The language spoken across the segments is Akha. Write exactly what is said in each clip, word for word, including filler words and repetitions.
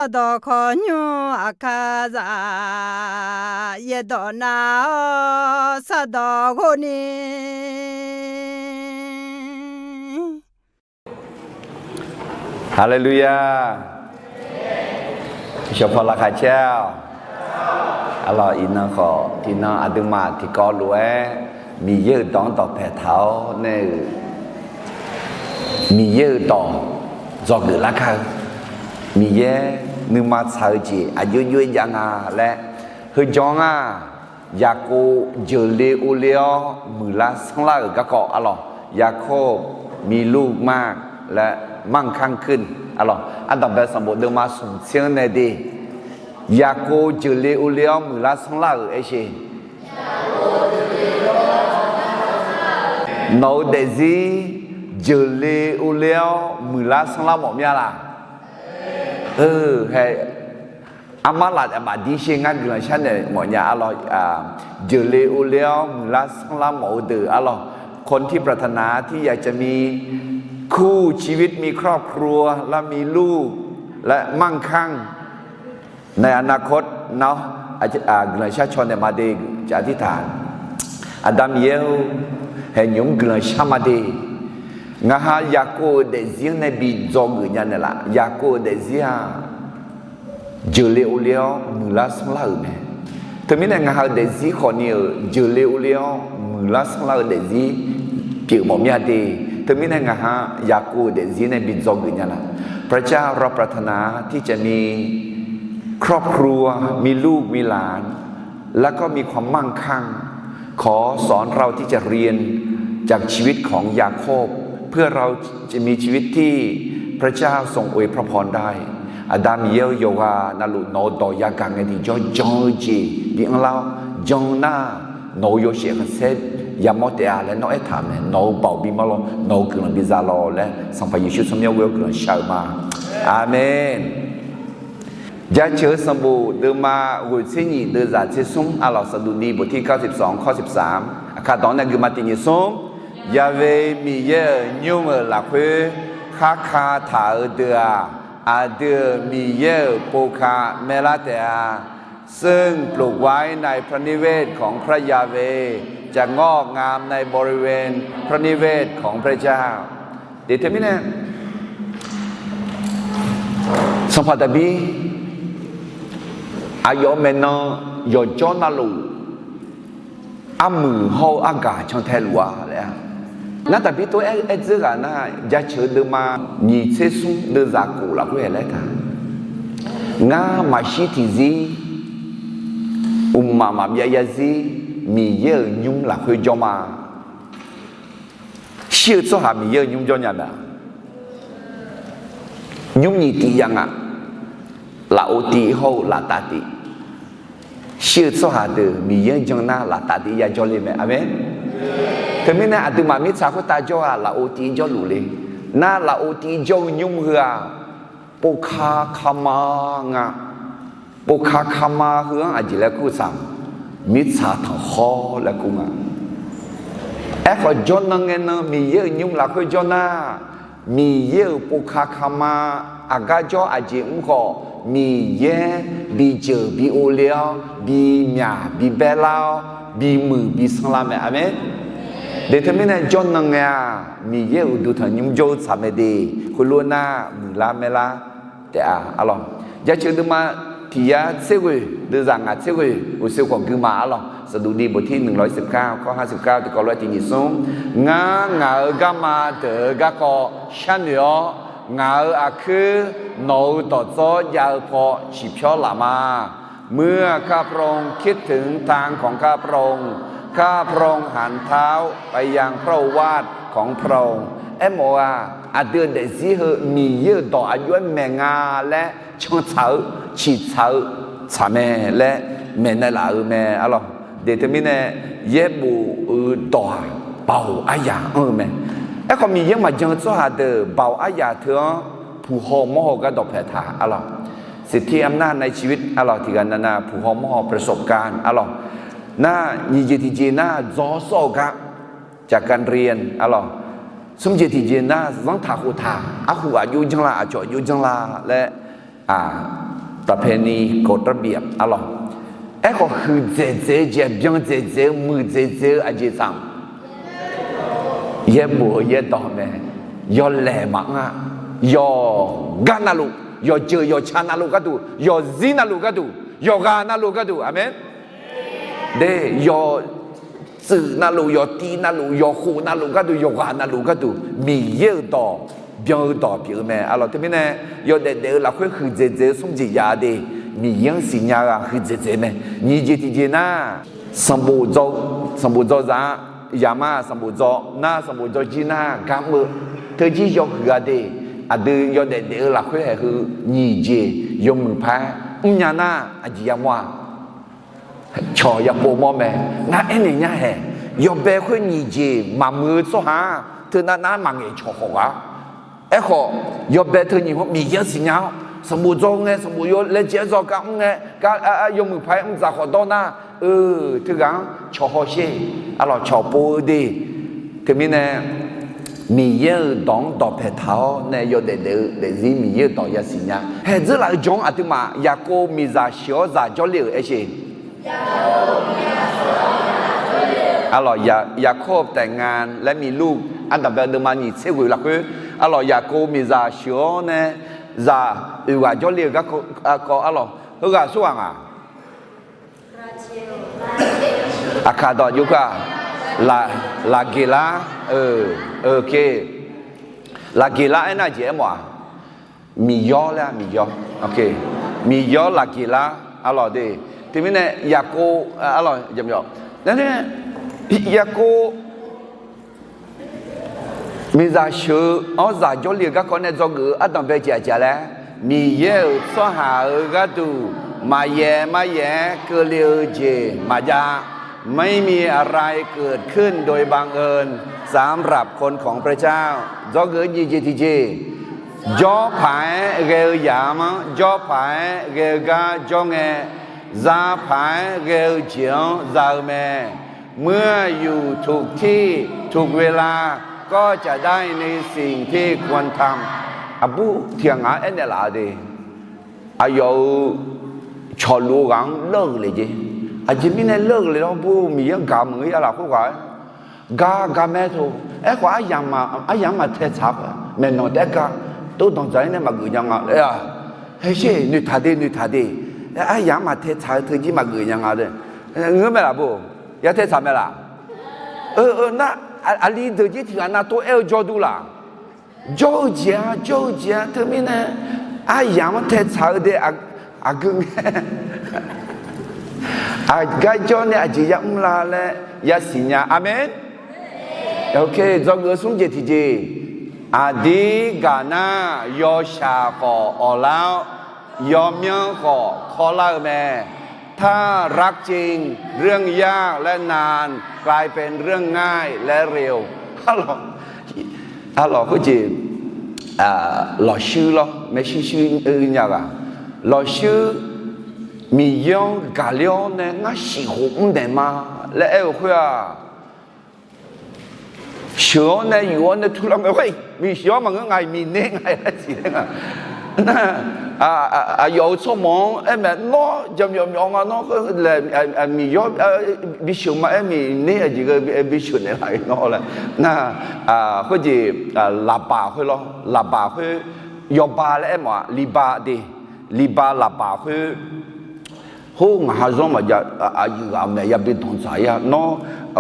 Sardawq khawqnymr aqkar zaq, yaerdawq nav-awr sardawq ghov ni. Haleluya! Shawqpaw laqkhaq caer-awq. Arlawq, iqnan khawf tiqnan aqduimaf tiqkawv lof-aer Miqyaer-euq dawq-anr dawqpae taq-awr nae-euq Miqyaer-euq dawq dzawgeuf larkar-eu, Miqyaer nuima tsaq-eu jeq aqjox jox-aer jav nga laer, heujanq-aq, Yaqkov jeuqle ovle-awr muiqlar sanrlar-euq garkawv arlawq, ยากบ มีลูกมาก และมั่งคั่งขึ้น arlawq, ardanqbae sanqbof deuvma smq tser-anr nae de, Yaqkov jeuqle ovle-awr muiqlar sanrlar-euq aersheq. Nawq-eu daefzir jeuqle ovle-awr muiqlar sanrlar mawf mir-a laq? Hae, armar laf bafdir sher ngar guiqlanq sharnaeq mawfnya arlawq, jeuqle ovle-awr muiqlar sanrlar mawf-eu deuq arlawq, คนที่ปรารถนาที่อยากจะมีคู่ชีวิต มีครอบครัว และมีลูก และมั่งคั่ง ในอนาคต nawr guiqlanq shar caw naeq ma de, จะอธิษฐาน. Aqda Miqyaer-or, haeq nymq-mr guiqlanq shar ma de. Ngaq ha Yaqkov-euq daefzir-anr nae bi dzawgeuf nya naeqlaf. Yaqkov-euq daefzir-aq, jeuqle ovle-awr muiqlar sanrlar-euq mae. Teumirnae ngaq ha-euq daefzir khawfni-euq jeuqle ovle-awr muiqlar sanrlar-eu daefzir pyeuf mawf mir-a de. Teumirnae ngaq ha Yaqkov-euq daefzir nae bi dzawgeuf nya laf. พระเจ้า เราปรารถนาที่จะมีครอบครัว มีลูกมีหลาน แล้วก็มีความมั่งคั่ง ขอสอนเราที่จะเรียนจากชีวิตของยาโคบ เพื่อเราจะมีชีวิตที่พระเจ้าทรงอวยพระพรได้ Aqda Miqyaer-or, yawqghaq navluf nawq-eu dawq yagaq ngae tiqjawr jan-eu jeq bi anrlar-awr, jan nar nawq-euq yawshaef khanqsaer yamawr taef-a laer nawr aertaq-euq mae. Nawq-euq baoq bimawr lawr, nawq-euq guiqlanq biza lawr laer Sanqpaq Yeqsur tsawrmyanr ghoe-awr guiqlanq shar-eu ma. Aqmeq. Jaceuq-eu sanqbof deuvma ghoeq tser nyiq deuvzaq tser smr arlawq, สดุดีบทที่เก้าสิบสอง ข้อสิบสาม aqkar dawq-anr nae guima tiq nyiq smr. Yaqve Miqyaer-euq nymr-euq lafkhoer kharka taq-eu deuq-aq, aqdui-euq Miqyaer-euq povka maerlar taef-a. ซึ่งปลูกไว้ในพระนิเวศของพระยาเวห์ จะงอกงามในบริเวณพระนิเวศของพระเจ้า Deuq teumirnae, sanqpaq Daqbir aqyawf maeqnan yawqjawr navluf armuiq hawr-eu argaq cantae luf-a laer-a. Nar Daqbir tov-aer aer dzeur ghaq nar, jaceuq-eu deuvma nyiq tser smr deuvzaq khof lafkhoer-aer laer taq, ngar maqshir tiqzir, uqmaf maqbyav yarzir Miqyaer-euq nymr lafkhoer jawr ma. Shir-eu tsawrhaq Miqyaer-euq nymr jawr nya mae-a? Nymr nyiq tiv ya nga. Lafov tiv hawr-eu laftav tiv. Shir-eu tsawrhaq deuq Miqyaer-anr jan nar laftav tiv ya jawrle mae. Aqmeq. Teumirnae aqduimaf mirtsaq khoertav jawr-aq lafov tiv jawrluf le. Nar lafov tiv jawr-eu nymr heu-aq, povka kama nga. Povka kama heu-anr aqjeq laer kur tsaq, mirtsaq tanqkhawr laer kur nga. Aerkhawf jawrnan ngae nan Miqyaer-euq nymr lafkhoer jawr nar, Miqyaer-euq povka kama aqgar jawr aqjeq mr khawf, Miqyaer bijeuq bi ovle-awr, bimyaq bibaer lar-awr, bimuiq bi sanrlar mae. Aqmeq. Deuq teumirnae jawrnan ngae-aq, Miqyaer-euq uqduq tanqnymr jawr-eu tsaq mae de. Khoerlof nar muiqlar maerlar taef-a arlawq. Jaceuq deuvma tiq yar tser ghoeq deuvzaq ngaq tser ghoeq uqshoe khawf guima arlawq. สดุดีบทที่หนึ่งร้อยสิบเก้า ข้อห้าสิบเก้า tiqkawv lof-aer tiq nyiq smr. Ngar ngaq-euq garma deuq-eu garkawv sharnoeq-awr, ngaq-euq aqkuir nawq-euq dawqdzawr jav-eu paw ciqpyawr laf ma. เมื่อข้าพระองค์คิดถึงทางของข้าพระองค์ ข้าพระองค์หันเท้าไปยังพระโอวาทของพระองค์ Aermawf-eu-aq, aqdui-euq daefzir heu Miqyaer-euq dawq aqjox-aer maeq nga laer cantsaq-eu, ciqtsaq-eu tsaq mae laer maeqnaeq laf-eu mae arlawq. Deuq teumirnae yaerbof-eu dawq-aq, baoq aryaq anr-eu mae. Aerkhawf Miqyaer maqjan-eu tsawrhaq deuq baoq aryaq teu-anr puq haw mawr haw gar dawqpae taq arlawq. สิทธิอำนาจในชีวิต arlawq, tiqghaq navnav puq haw mawr haw ประสบการณ์ arlawq. Nar nyiq jeq tiqjeq nar dzaw sawr-eu gar จากการเรียน arlawq. Smr jeq tiqjeq nar zanrtaq khoftaq arhu aqjox janrlar aqcawq aqjox janrlar laer, a, ประเพณีกฎระเบียบ arlawq. Aerkhawf huiqdzaeq dzaeq-eu jeq, byan dzaeq dzaeq-eu, muiqdzaeq dzaeq-eu aqjeq tsaq-anr yaerbof-eu yaerdawq mae. Yawlaeq maqanr-a. Yawqgar navluf, yawqjeuq yawqca navluf gharduq, yawqzir navluf gharduq, yawqghaq navluf gharduq. Aqmeq. De, yawtsuif navluf, yawtiv navluf, yawkhof navluf gharduq, yawqghaq navluf gharduq, Miqyaer-euq dawq byan-eu dawq pyeuf-eu mae. Arlawq, teumirnae yawdaef daef-eu lafkhoer huiqdzaeq dzaeq-eu smr jeq jav de, Miqyaer-anr siqnya-eu-aq huiqdzaeq dzaeq mae. Nyiq jeq tiqjeq nar, sanqbof dzaw, sanqbof dzaw zaq-a, yamar sanqbof dzaw nar, sanqbof dzaw jir nar gar mr-eu, teujir yawhuiq-a de. Aqdui yawdaef daef-eu lafkhoer haeq heu nyiq jeq yawmuiq paq-aer mrnya nar aqjeq yamawr-a. Cawq yapov mawr mae. Ngar aernaeq nya haeq, yawbae khoer nyiq jeq maqmuiq-eu tsawrhaq-aq, teunav nar maqngaeq cawq khawf ghaq. Aerkhawf, yawbae teu nyiq hawr Miqyaer-anr siqnya-awr, sanqbof dzaw ngae, sanqbof yawlaejae-aer dzaw gar mr ngae, gar yawmuiq paq-aer mr dzaq khawf dawr nar, eu, teughaq-anr cawq hawsher. Arlawq, cawq pov-eu de. Teumirnae Miqyaer-euq dawq-anr dawqpae taq-awr nae yawdaef daef-eu daefzir Miqyaer-euq dawq yasiq nya. Haeq dzeurlaf-eu jan-anr aqduimaf Yaqkov miqzaq sheuq-awr zaq jawrle-euq aer sher. Arlawq, อย่าคบแต่งงานและมีลูก ardanqbae deuvma nyiq tser ghoeq lafkhoer, arlawq, Yaqkov miqzaq sheuq-awr nae zaq oeq ghaq jawrle-euq garkawv, arlawq, heughaq aqsurghaq nga. Aqkaq dawq jov-aq, Laqgeqlar, e, Laqgeqlar aernar jeq aermawf-aq, miqyawr laer-a, miqyawr, miqyawr Laqgeqlar, arlawq de. Teumirnae Yaqkov, arlawq, Yaqkov miqzaq sheuq-awr zaq jawrle-euq garkawv nae dzawgeuf-eu ardanqbae jeq aqjeq laer, Miqyaer-euq tsawrhaq-euq gharduq maqyaef maqyaef-aer keuvle-eu jeq maqjav. ไม่มีอะไรเกิดขึ้นโดยบังเอิญสำหรับคนของพระเจ้า dzawgeuf-eu nyiq jeq tiqjeq, jawr paq-aer ghae-eu yamq-anr jawr paq-aer ghae-eu gar jawr ngae, za paq-aer ghae-eu jeq-anr za-eu mae. เมื่ออยู่ถูกที่ถูกเวลาก็จะได้ในสิ่งที่ควรทำ Aqbur tiqghaq ngaq-anr aernaeq laf-a de. Aqyawf-euq cawqluf-eu ghaq-anr leur-euq le jeq. Aqjeq mirnae leur-euq le lawr, bur Miqyaer-anr gaq meuq-ir-a lafkhoer ghaq-aer gar gar maer to. Aerkhawf aryamq maqtae tsaq-a, maeqnawq taef-aer gar tov danqdzaq-ir nae maqgeuf nya nga laer-a. Haesher, noeqtaq de, noeqtaq de. Aryamq maqtae tsaq-eu teujir maqgeuf nya nga de. Ngeur mae laf bur, ya tae tsaq mae laf? Nar, aqli deuq jir tiqghaq nav tov aer-eu jawr dur laf? Jawr-eu jeq-a, jawr-eu jeq-a. Teumirnae aryamq-anr tae tsaq-eu de, aqgeu ngae, aqgar jawr nae aqjeq yamr la laer yasiq nya. Aqmeq. Dzawgeuf-eu smr jeq tiqjeq, aqdir gaq nar yawshaq khawf awqlar-awr, yawmyanr khawf kawrlar-eu mae. ถ้ารักจริงเรื่องยากและนานกลายเป็นเรื่องง่ายและเร็ว Arlawq, khoerjeq, lawqshuir lawr, maershuir shuir nya ghaq, lawqshuir Miqyaer-anr gaqler-awr nae ngar shif khof mr daeq ma laer aer-eu khoer-aq, sheuq-awr nae yuf-awr nae turlar ngae, miqsheuq-anr maqngeur, ngaq-iq miqner nga laer siqler nga. Nar, aqyawf-euq tsawrmawq-anr aer mae, nawr jaqmyawf myawf nga, nawr khoer laeq, Miqyaer bisheuq ma aer, miqner aqjeq ghae bisheuq naeqlaf-ir nawr laer. Nar, khoerjeq, laqbaq khoer lawr, laqbaq khoer, yawba laer aermawf-aq, liba de, liba laqbaq khoer. Hawr, ngaq ha zanr maqjav, aqyuif ghaq maeq yabi danqdzaq-ir-a. Nawr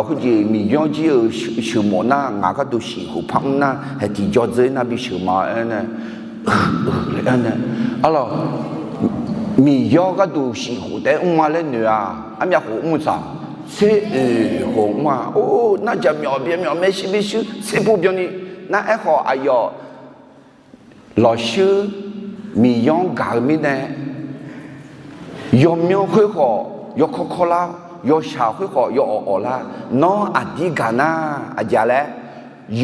khoerjeq Miqyaer jir-eu sheuqmawf nar, ngaq gharduq shif khof par mr nar, haeqtiq jawr dzeur nar bisheuq ma aer nae, aer nae, arlawq, Miqyaer gharduq shif khof taef-aer mr ma laer noeq-aq, armyav khof mr-eu tsaq, tser oeq khof mr-a. Or, nar jaqmyawf byanmyawf maershuir bisheuq tser pov byanni, nar aerkhawf aqyawf lawqshuir Miqyaer-anr gaq-eu mirnae, yawmyanr khoer khawf yawkawr kawrlar, yawshaq khoer khawf yawawq awqlar. Nawr aqdir gaq nar aqjeq laer,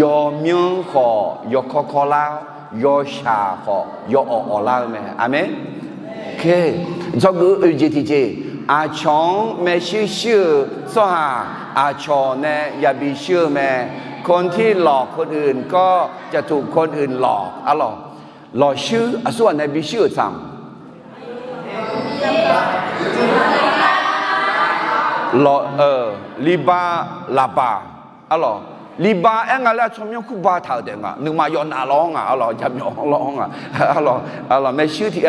yawmyanr khawf yawkawr kawrlar, yawshaq khawf yawawq awqlar-eu mae. Aqmeq. Dzawgeuf-eu oeq jeq tiqjeq, aqcawq-anr maershuir shuir-eu tsawrhaq aqcawq nae yabi shuir-eu mae. คนที่หลอกคนอื่นก็จะถูกคนอื่นหลอก Arlawq, lawqshuir aqsurghaq nae bi shuir-euq tsaq-anr Lawq, liba, laqbaq, arlawq, liba aer nga laer tsawrmyanr kurba taq-euq taef nga, nuima yawf naf lawr nga, arlawq, jaqmyawf lawr nga, arlawq, maershuir tiq,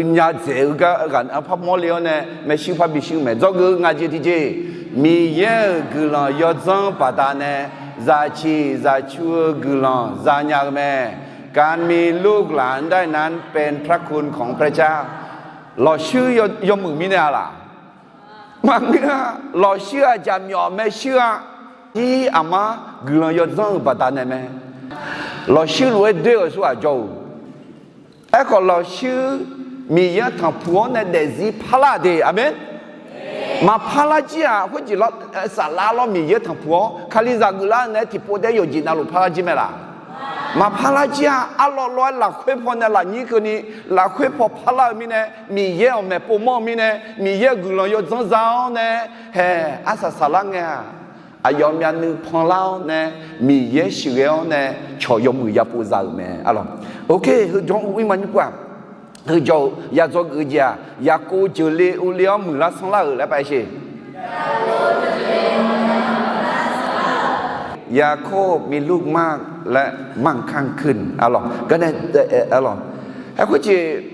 nya dzaeq-eu gar ghaq parmawr le-awr nae maershuir parbi shuir mae. Dzawgeuf-eu ngaq jeq tiqjeq, Miqyaer-euq guiqlanq yawdzanr baqdanae zaqciq zaqcu-eu guiqlanq zanya-eu mae. การมีลูกหลานได้นั้นเป็นพระคุณของพระเจ้า Lawqshuir yawmuiq mirnae-a laq? Maqngeur-a. Lawqshuir-aq jaqmyawf maershuir-a. Aqdir aqmar guiqlanq yawdzanr-euq baqdanae mae. Lawqshuir lof-aer doer-euq tsawrhaq jawr-eu. Aerkhawf lawqshuir Miqyaer-anr tanqpuq-awr nae daefzir parlar de. Aqmeq. Maqparlar jir-aq khoerjeq lawr, saflar lawr Miqyaer-anr tanqpuq-awr Kalizaq geuflar-eu naeq-aer tiqpov taef-aer yawqjeq navluf parlar jir mae laq? Maqparlar jir-a. Arlawr lawr-aer lafkhoer paw nae lafnyir keuvni, lafkhoer paw parlar-eu mirnae, Miqyaer-euq maeqpov mawr-eu mirnae, Miqyaer-euq guiqlanq yawdzanr za-awr nae, haeq arsaq saflar ngae-aq, aqyawf myavnuiv panlar-awr nae, Miqyaer sheuqghae-awr nae, cawq yawmuiq yapov za-euq mae, arlawq. Oke, heujawr-anr ur ir ma nymr pov-aq, heujawr-eu ya dzawgeuf-eu jeq-aq, Yaqkov jeuqle uvle-awr muiqlar sanrlar-euq laer pav-aer sher. ยาโคบมีลูกมากและมั่งคั่งขึ้น arlawq, arlawq. Aerkhawf jeq,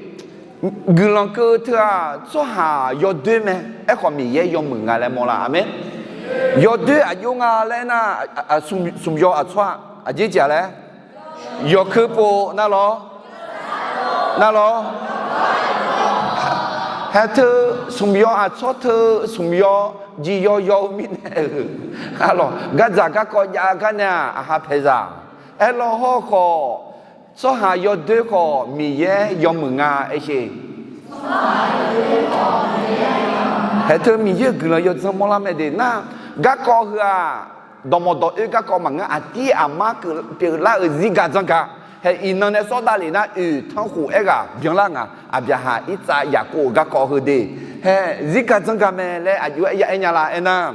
guiqlanq keuv teu-aq tsawrhaq yawdoer mae. Aerkhawf Miqyaer yawmuiq nga laer mawrlar. Aqmeq. Yawdoer aqjox nga laer aernar, smq yaw aqtsawr-aq aqjeq jeq-a laer, yawkeuv pov nar lawr, nar lawr. Haeq teu smq yaw aqtsawr teu smq yaw, jiq yaw yaw-eu mirnae-euq, arlawq, gardzaq garkawv jav gar nae-aq aqha paeqzaq. Aerlawr hawrkhawf, tsawrhaq yawdoer khawf Miqyaer yawmuiq nga aer sher. Haeq teu Miqyaer-euq guiqlanq yawdzanr mawrlar mae de nar, garkawv heu-aq, dawqmawq dawq oer garkawv maqngeur, aqdir aqmar pyeuflar-euq zirgaq dzanrgaq. Haeq iqnan nae sawr davlef nar, oeq tanrkhof aerghaq byanlar nga. Aqbyaqhaq, Irtsav, Yaqkov-euq garkawv heu de. Haeq zirgaq dzanrgaq mae laer aqjox-aer ya aer nya la aernar,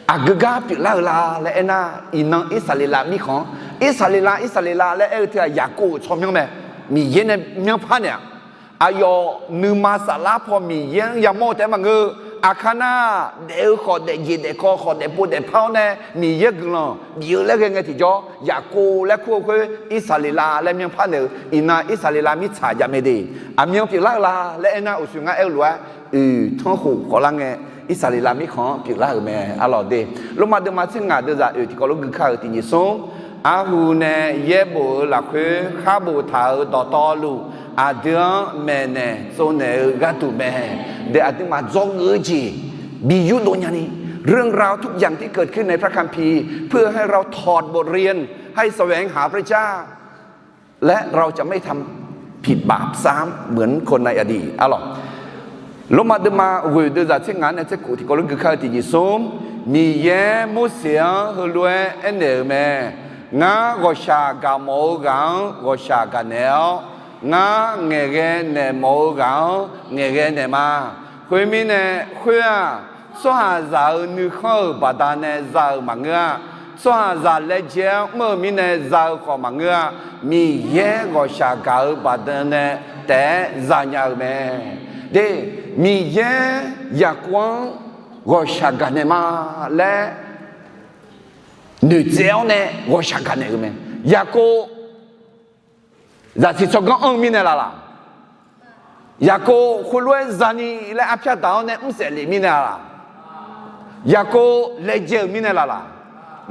aqgeu gar pyeuflar-eu la laer aernar, iqnan Irsaqleqlav mirkhanq-anr, Irsaqleqlav, Irsaqleqlav laer aer-eu teu-aq Yaqkov-euq tsawrmyanr mae. Miqyaer nae myanrpar naeq-aq, aqyawf nuima saflar paw Miqyaer-anr yamawr-eu taef-aer maqngeur-eu, aqkar nar daef-eu khawf daefjeq daefkawv khawf daefpov daefpar-awr nae Miqyaer guiqlanq bif-eu laer ghae ngae tiqjawr, Yaqkov laer kur-eu khoer Irsaqleqlav laer myanrpar naeq-eu, iqnan Irsaqleqlav mirtsaq jav mae de. Aqmyan pyeuflar-eu la laer aernar, uqshoe ngar aer-eu lof-aer, oeq tanrkhof khawvlar ngae, Irsaqleqlav mirkhanq-anr pyeuflar-euq mae, arlawq de. Lormav deuvma tser ngaq deuvzaq oeq tiqkawv lof gui kar-euq tiqnyif smr, arhu nae yaerbof-eu lafkhoer khar boftaq-euq dawqtawvluf, aqdui-anr maeqnaeq tsovnaeq-eu gharduq mae. De, aqduimaf dzawgeuf-eu jeq bi yurdov nyani, เรื่องราวทุกอย่างที่เกิดขึ้นในพระคัมภีร์ เพื่อให้เราถอดบทเรียน ให้แสวงหาพระเจ้า และเราจะไม่ทำผิดบาปซ้ำเหมือนคนในอดีต Lormav deuvma ghoeq deuvzaq tser ngaq nae tser kof tiqkawv lof gui kar-eu tiqnyif smr, Miqyaer Morseq-anr heulof-aer aernaeq-euq mae. Ngar ghawqshaq gaq mawf-eu ghaq-anr ghawqshaq gaqnaeq-awr, ngar ngaeqghae naeq mawf-eu ghaq-anr ngaeqghae naeq ma. Khoermirnae khoer-aq, tsawrhaqzaq-euq nuikhanr-euq baqdanae za-eu maqngeur-a. Tsawrhaqzaq laejae-anr mr-eu mirnae za-eu khawf maqngeur-a. Miqyaer ghawqshaq gaq-eu baqdanae taef-aer zanya-eu mae. De, Miqyaer Yaqkov-anr ghawqshaq gaqnaeq ma laer noeqtsaev-awr nae ghawqshaq gaqnaeq-euq mae. Yaqkov zaqsiq tsawrganr anr-eu mirnae laf laq? Yaqkov khoerlof-aer zani laer arpyar daq-awr nae mrsaef lef mirnae laf laq? Yaqkov laejae-euq mirnae laf laq?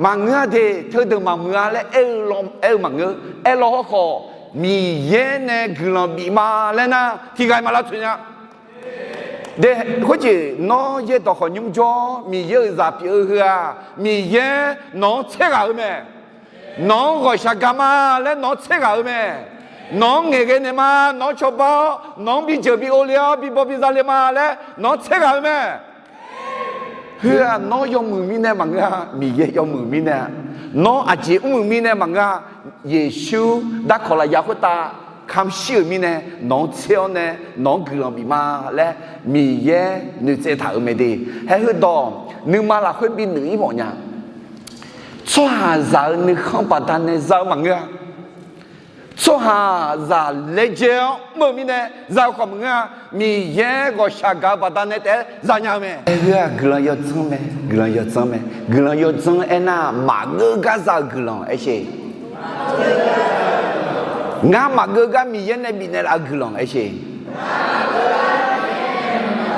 Maqngeur-a de. Teudeuq maqmuiq-a laer aer-eu maqngeur. Aerlawr hawrkhawf, Miqyaer nae guiqlanq bif ma laer nar, tiqghaq-iq maq lavtsoeq nya. De, khoerjeq nawr yaerdawq khawf nymr jawr, Miqyaer-euq zaq pyeuf-eu heu-aq, Miqyaer nawq-anr tser ghaq-eu mae. Nawq-anr ghawqshaq gaq ma laer nawq-anr tser ghaq-eu mae. Nawq-anr ngaeqghae naeq ma, nawq-anr cawba-awr, nawq-anr bijeuq bi ov le-awr, bi baw bi za le ma laer nawq-anr tser ghaq-eu mae. Heu-aq, nawr yawmuiq mirnae maqngeur-a, Miqyaer yawmuiq mirnae-a. Nawr aqjeq mr-euq mirnae maqngeur-a, Yeqsur darkawq lafyaq khoertav kamq shir-euq mirnae nawq-anr tser-awr nae nawq-anr guiqlanq bif ma laer Miqyaer noeqtsaev taq-euq mae de. Haer heudawq nuima lafkhoer binuiq ir mawf nya. Tsawrhaqzaq-euq nuikhanr baqdanae za-eu maqngeur-a. Tsawrhaqzaq laejae-awr mr-eu mirnae za-eu khawf maqngeur-a. Miqyaer ghawqshaq gaq-eu baqdanae taef-aer zanya-eu mae. Aer, heu-aq guiqlanq yawdzanr mae, guiqlanq yawdzanr mae. Guiqlanq yawdzanr aernar, maqgeur gar za-eu guiqlanq aersheq. Ngar maqgeur gar Miqyaer nae bifnaeq laf-eu guiqlanq aersheq.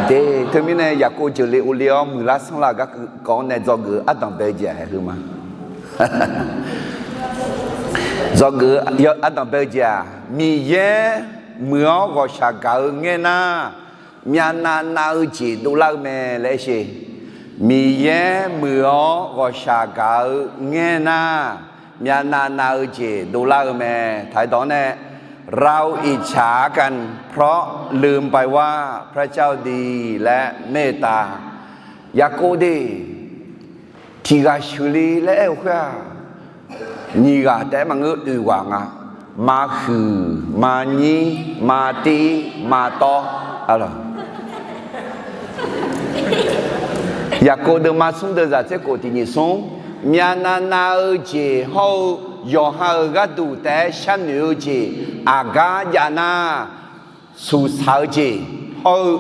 De, teumirnae Yaqkov jeuqle ovle-awr muiqlar sanrlar-eu gar kawv-anr nae dzawgeuf-eu ardanq bae-eu jeq-aq haeq heu ma. Dzawgeuf ardanq bae-eu jeq-aq, Miqyaer muiq-awr ghawqshaq gaq-eu ngaer nar, myavnav nav-eu jeq dovlar-eu mae laer aersheq. Miqyaer muiq-awr ghawqshaq gaq-eu ngaer nar, myavnav nav-eu jeq dovlar-eu mae. ไทย dawq-anr nae เราอิจฉากันเพราะลืมไปว่าพระเจ้าดีและเมตตา Yaqkov de, tiq ghaq sheuqle laer aer-eu khoer-aq, nyiq ghaq taef-aer maqngeur, oeq ghaq nga. Maqhuiq, maqnyir, maqtiv, maqtawv. Yaqkov deuvma smr deuvzaq tser khof tiq nyiq smr, myavnav nav-eu jeq hawr-eu yawqha-euq gharduq taef-aer sharnoeq-eu jeq aqgar jav nar, suqsaq-eu jeq hawr-eu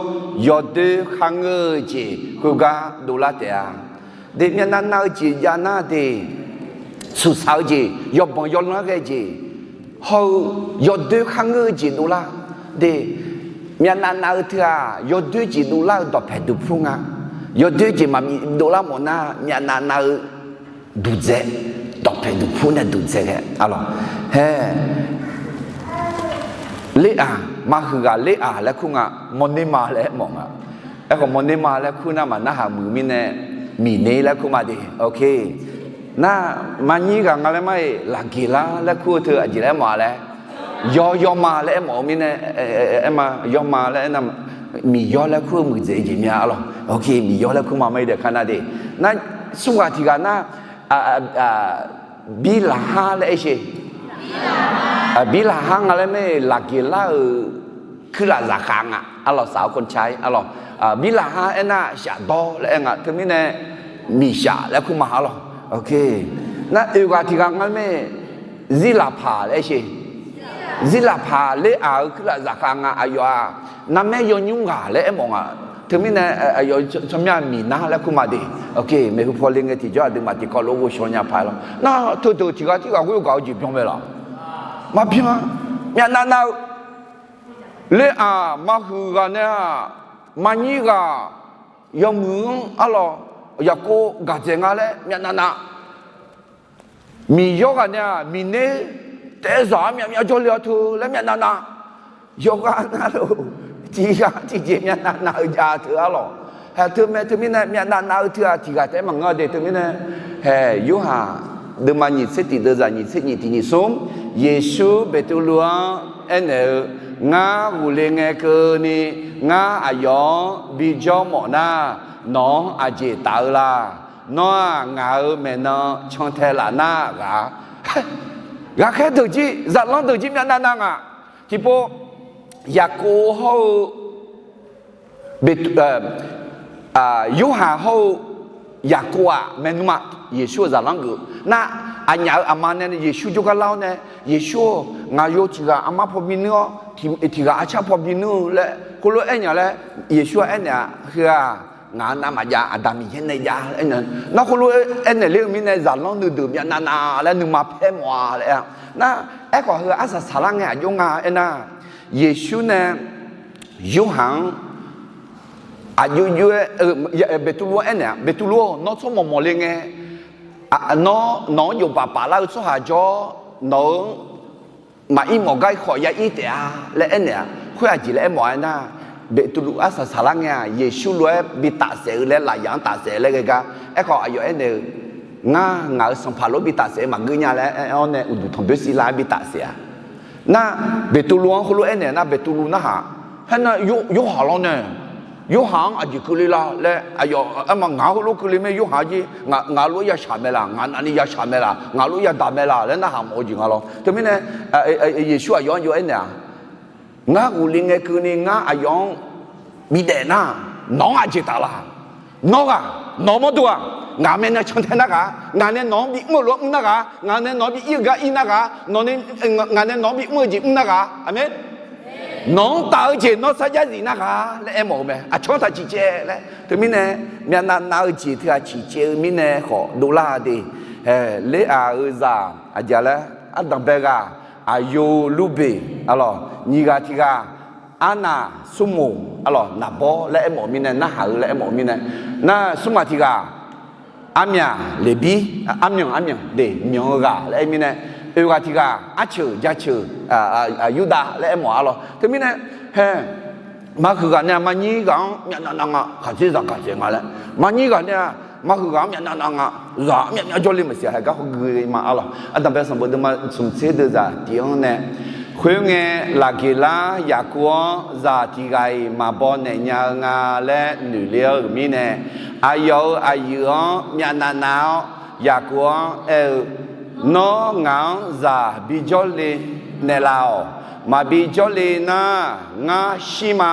yawdoer kharngeur-eu jeq khoergar dovlar taef-a. De, myavnav nav-eu jeq jav nar de, suqsaq-eu jeq, yawbanq yawlanr ghae jeq hawr-eu yawdoer kharngeur-eu jeq dovlar. De, myavnav nav-eu teu-aq yawdoer jeq dovlar-eu dawqpaeq duqpur nga. Yawdoer jeq maqbif dovlar mawf nar, myavnav nav-eu duqdzae, dawqpaeq duqpur nae duqdzae ghae arlawq. Hae, ler-aq, maqhuiq ghaq ler-aq laer kur nga, mawrner ma laer aermawf nga. Aerkhawf mawrner ma laer kur nar maqnarhaq muiq mirnae, miqner laer kur ma de. Nar, maqnyir ghaq nga laer mar-iq laqgeq lar laer kur-eu teu aqjeq laer aermawf-a laer, yawr, yawrma laer aermawf-eu mirnae, aerma yawrma laer aernar, miqyawr laer kur-eu muiqdzaeq jeq mya arlawq. Miqyawr laer kur ma mar-ir dae kar nar de. Nar, smr ghaq tiq ghaq nar, birlaqhar laer aersheq. Birlaqhar nga laer mar-iq laqgeq lar-euq kuirlaf zaqkhav nga arlawq, saq-eu khonca-ir arlawq. Birlaqhar aernar shafdawr laer aer nga, teumirnae miqshaf laer kur ma arlawq. Nar, oeq ghaq tiq ghaq nga laer mar-iq zirlaqpaq laer aersheq. Zirlaqpaq ler-aq-euq kuirlaf zaqkhav nga, aqyawf-aq narmaer yawnymr ghaq laer aermawf nga. Teumirnae aqyawf tsawrmyanr miqnar laer kur ma de. Maeqhu paw le ngae tiqjawr aqduimaf tiqkawv lof ghovshaw nya paq-aer lawr. Nar, teudeuq tiq ghaq tirghaq ghoer-eu gaq-eu jeq byan mae laf. Maqbyan-a. Myavnav nav-eu ler-aq, maqhuiq ghaq nae-aq, maqnyir ghaq yawmuiq-anr arlawq, Yaqkov gaqdzaeq nga laer myavnav nav. Miqyawr ghaq nae-aq, miqner taef-aer-aq myavmyav jawrle-awr teu laer myavnav nav. Yawqghaq navluf tiq ghaq tiqjeq myavnav nav-eu jav teu arlawq. Hae, teumae teumirnae myavnav nav-eu teu-aq tiq ghaq taef-aer maqngeur de teumirnae. Hae, Yorhaq deuvma nyiq tser tiq deuvzaq nyiq tser nyiq tiq nyiq smr, Yeqsur Beqtuvluv-anr aernaeq-eu, Ngar ghofle ngae keuvni ngar aqyawf-anr bijawr mawf nar, nawq-anr aqjeq taf-eu la? Nawr-aq ngaq-euq maeqnan cantae laf nar ghaq. Ghaqkhaer deuq jir, zaqlanr deuq jir myavnav nav nga. Tiqpov Yaqkov hawr-eu Yorhaq hawr-eu Yaqkov-aq maernmr-a. Yeqsur-euq zaqlanr geuf nar, aqnyaf-euq aqma nae Yeqsur jawrgar lar-awr nae, Yeqsur-or, ngaq yo tiq ghaq armar paw binuir-awr, tiq ghaq arcar paw binuir-eu laer khoerlof-aer aernya laer, Yeqsur-anr aernaeq-aq, Heu-aq, ngaq-euq navmaqjav, Aqda Miqyaer nae jav-a laer aernaeq. Nar khoerlof-aer aernaeq ler-eu mirnae zaqlanr nuideuq myavnav nav laer nuima paer mawf-a laer-a. Nar, aerkhawf heu-aq arsaq saqlar ngae aqjox nga aernar, Yeqsur nae Yorhaq-anr aqjox jox-aer, Beqtuvluv-anr aernaeq-a, Beqtuvluv-or, nawr tsawrmawq mawqle ngae, nawr nawq-anr jofpaf paflar-eu tsawrhaq jawr-awr, nawq-euq maqir mawf gar-ir khawf ya ir taef-a laer aernaeq-a. Khoer aqjeq laer aermawf-a aernar, Beqtuvluv arsaq saqlar ngae-aq, Yeqsur lof-aer bi tafsaef-eu laer lafyaq-anr tafsaef laer ghae gar. Aerkhawf aqyawf aernaeq-eu, Ngar ngaq-euq Sanqpaq lof bi tafsaef-eu maqgeur nya laer aer-awr nae uqduq tanqboer sivlar-aer bi tafsaef-a. Nar, Beqtuvluv-anr heulof aernaeq nar, Beqtuvluv narhaq, haernar, Yorhaq lawr nae, Yorhaq-anr aqjeq keuvle la laer aqyawf aerma, Ngaq-anr heulof keuvle mae, Yorhaq jir ngaq lof-aer yashaq mae laq, ngaq navni yashaq mae laq, ngaq lof yadaq mae laq laer narhaq mawf-eu jeq nga lawr. Teumirnae Yeqsur aqyawf-anr jov-aer naeq-aq, Ngar ghofle ngae keuvni ngar aqyawf-anr bidaef nar, nawq-anr aqjeq taf la? Nawr ghaq, nawq mawrdo-aq? Ngaq nae nae cantae narghaq, ngaq nae nawq-anr bimr-eu lof-aer mr narghaq, ngaq nae nawq-anr bi ir-eu gar ir narghaq, nawq nae, ngaq nae nawq-anr bimr-eu jeq mr narghaq. Aqmeq. Nawq-anr taf-eu jeq nawr sarjax zif narghaq laer aermawf-eu mae. Aqcawq-anr taq ciqcaev laer. Teumirnae, myavnav nav-eu jeq teughaq ciqcaev-eu mirnae khawf dovlar-a de. Ler-aq-eu zaq aqjeq laer ardanq bae ghaq, aqyo lurbeq arlawq, nyiq ghaq tiq ghaq, arnaq smrmoq arlawq, naqbawr laer aermawf-eu mirnae, narhaq-eu laer aermawf-eu mirnae, nar smrmaq tiq ghaq, armyaq leqbir, armyanq armyanq de myanq-eu ghaq laer aer mirnae, oeq ghaq tiq ghaq arceuq jaceuq, Yurdav laer aermawf arlawq. Teumirnae, hae, maqhuiq ghaq nae-aq maqnyir ghaq-anr myavnav nav nga, khaqdzerzaq gaqdzaeq nga laer. Maqnyir ghaq nae-aq maqhuiq ghaq-anr myavnav nav nga, zaq-anr myavmyav jawrle maqsiq haeq gar hawgui ma arlawq. Ardanq bae sanqbof deuvma smq tser deuvzaq tiq-anr nae, khoerngae, Laqgeqlar Yaqkov-anr zaq tiq ghaq-iq maqbaw naeq nya-eu nga laer noeq ler-eu mirnae, aqyawf-euq aqyuif-anr myavnav nav-awr, Yaqkov-anr aer-eu, Nawr ngaq-anr zaq bijawr le naeqlaf-awq. Maqbi jawrle nar, ngar shir ma.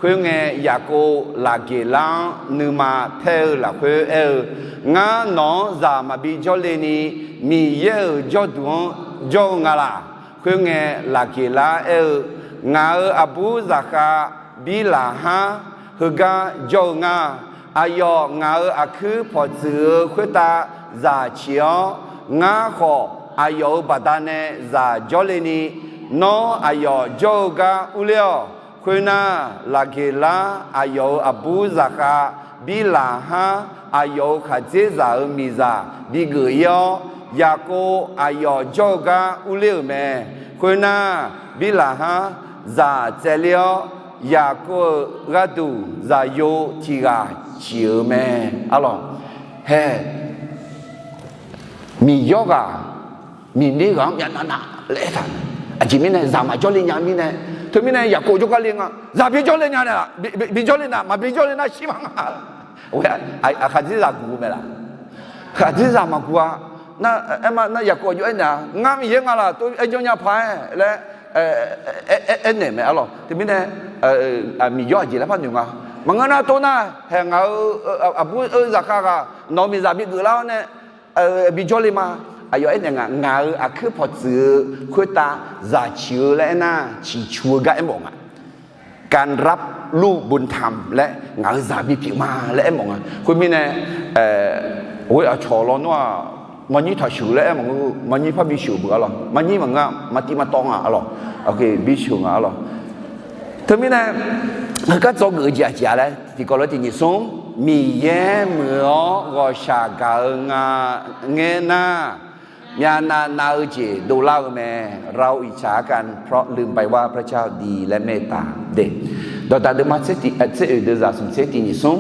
Khoerngae, Yaqkov Laqgeqlar-anr nuima taer-eu lafkhoer aer-eu, Ngar nawq-anr zaq maqbi jawrle ni, Miqyaer-euq jawrduq-anr jawr-eu nga laq. Khoerngae, Laqgeqlar aer-eu, Ngaq-euq aqbur zaqkhav Birlaqhar heugar jawr-eu nga. Aqyawf ngaq-euq aqkuir pawqtsuif-eu khoertav zaq ciq-awr, ngar khawf aqyawf-euq baqdanae zaq jawrle ni, nawr aqyawf jawr-eu gar urler-awq. Khoernar, Laqgeqlar aqyawf-euq aqbur zaqkhav Birlaqhar aqyawf-euq khaqdzerzaq-euq miqzaq bigeuf ir-awr, Yaqkov aqyawf jawr-eu gar urler-euq mae. Khoernar, Birlaqhar zaq tsaevler-awr, Yaqkov-euq gharduq zaqyo tiq ghaq ciq-euq mae. Arlawq, hae, miqyawr ghaq miqner ghaq-anr myavnav nav laer aertaq-euq. Aqjeq mirnae zaq maqjawr le nya mirnae, teumirnae Yaqkov jawrgar le nga. Zaq bijawr le nya nae, bijawr le nar, maqbi jawrle nar shir ma nga. Khaqdzerzaq guq-eu mae laq? Khaqdzerzaq maqguq-a. Nar, aer ma nar Yaqkov aqjox aernaeq-a, Ngar Miqyaer nga laq, tov aer jawr nya paq-aer laer aernaeq mae arlawq. Teumirnae, miqyawr aqjeq laer par noeq nga. Maqngeur nar tov nar, hae ngaq-euq aqbur-eu zaqkhav ghaq nawq-euq miqzaq bigeuf lar-awr nae bijawr le ma. Aqyawf aernaeq nga, Ngaq-euq aqkuir pawqtsuif-eu khoertav zaq ciq-eu laer aernar, ciqcu-eu gar aermawf nga. การรับลูกบุญธรรม laer, ngaq-euq zaq bipyeuf ma laer aermawf nga. Khoermirnae, ghoe aqcawq lawnmr-aq, maqnyir taqsheuq laer aermawf-eu, maqnyir parbi sheuq beuq arlawq. Maqnyir maqngeur, maqtiv maqtawv nga arlawq. Bisheuq nga arlawq. Teumirnae, heugar dzawgeuf-eu jeq aqjeq-a laer tiqkawv lof tiq nyiq smr, Miqyaer muiq-awr ghawqshaq gaq-eu nga ngaer nar, myavnav nav-eu jeq dovlar-eu mae. เราอิจฉากันเพราะลืมไปว่าพระเจ้าดีและเมตตา de. Dawqdaq deuvma tser oeq deuvzaq smq tser tiq nyiq smr,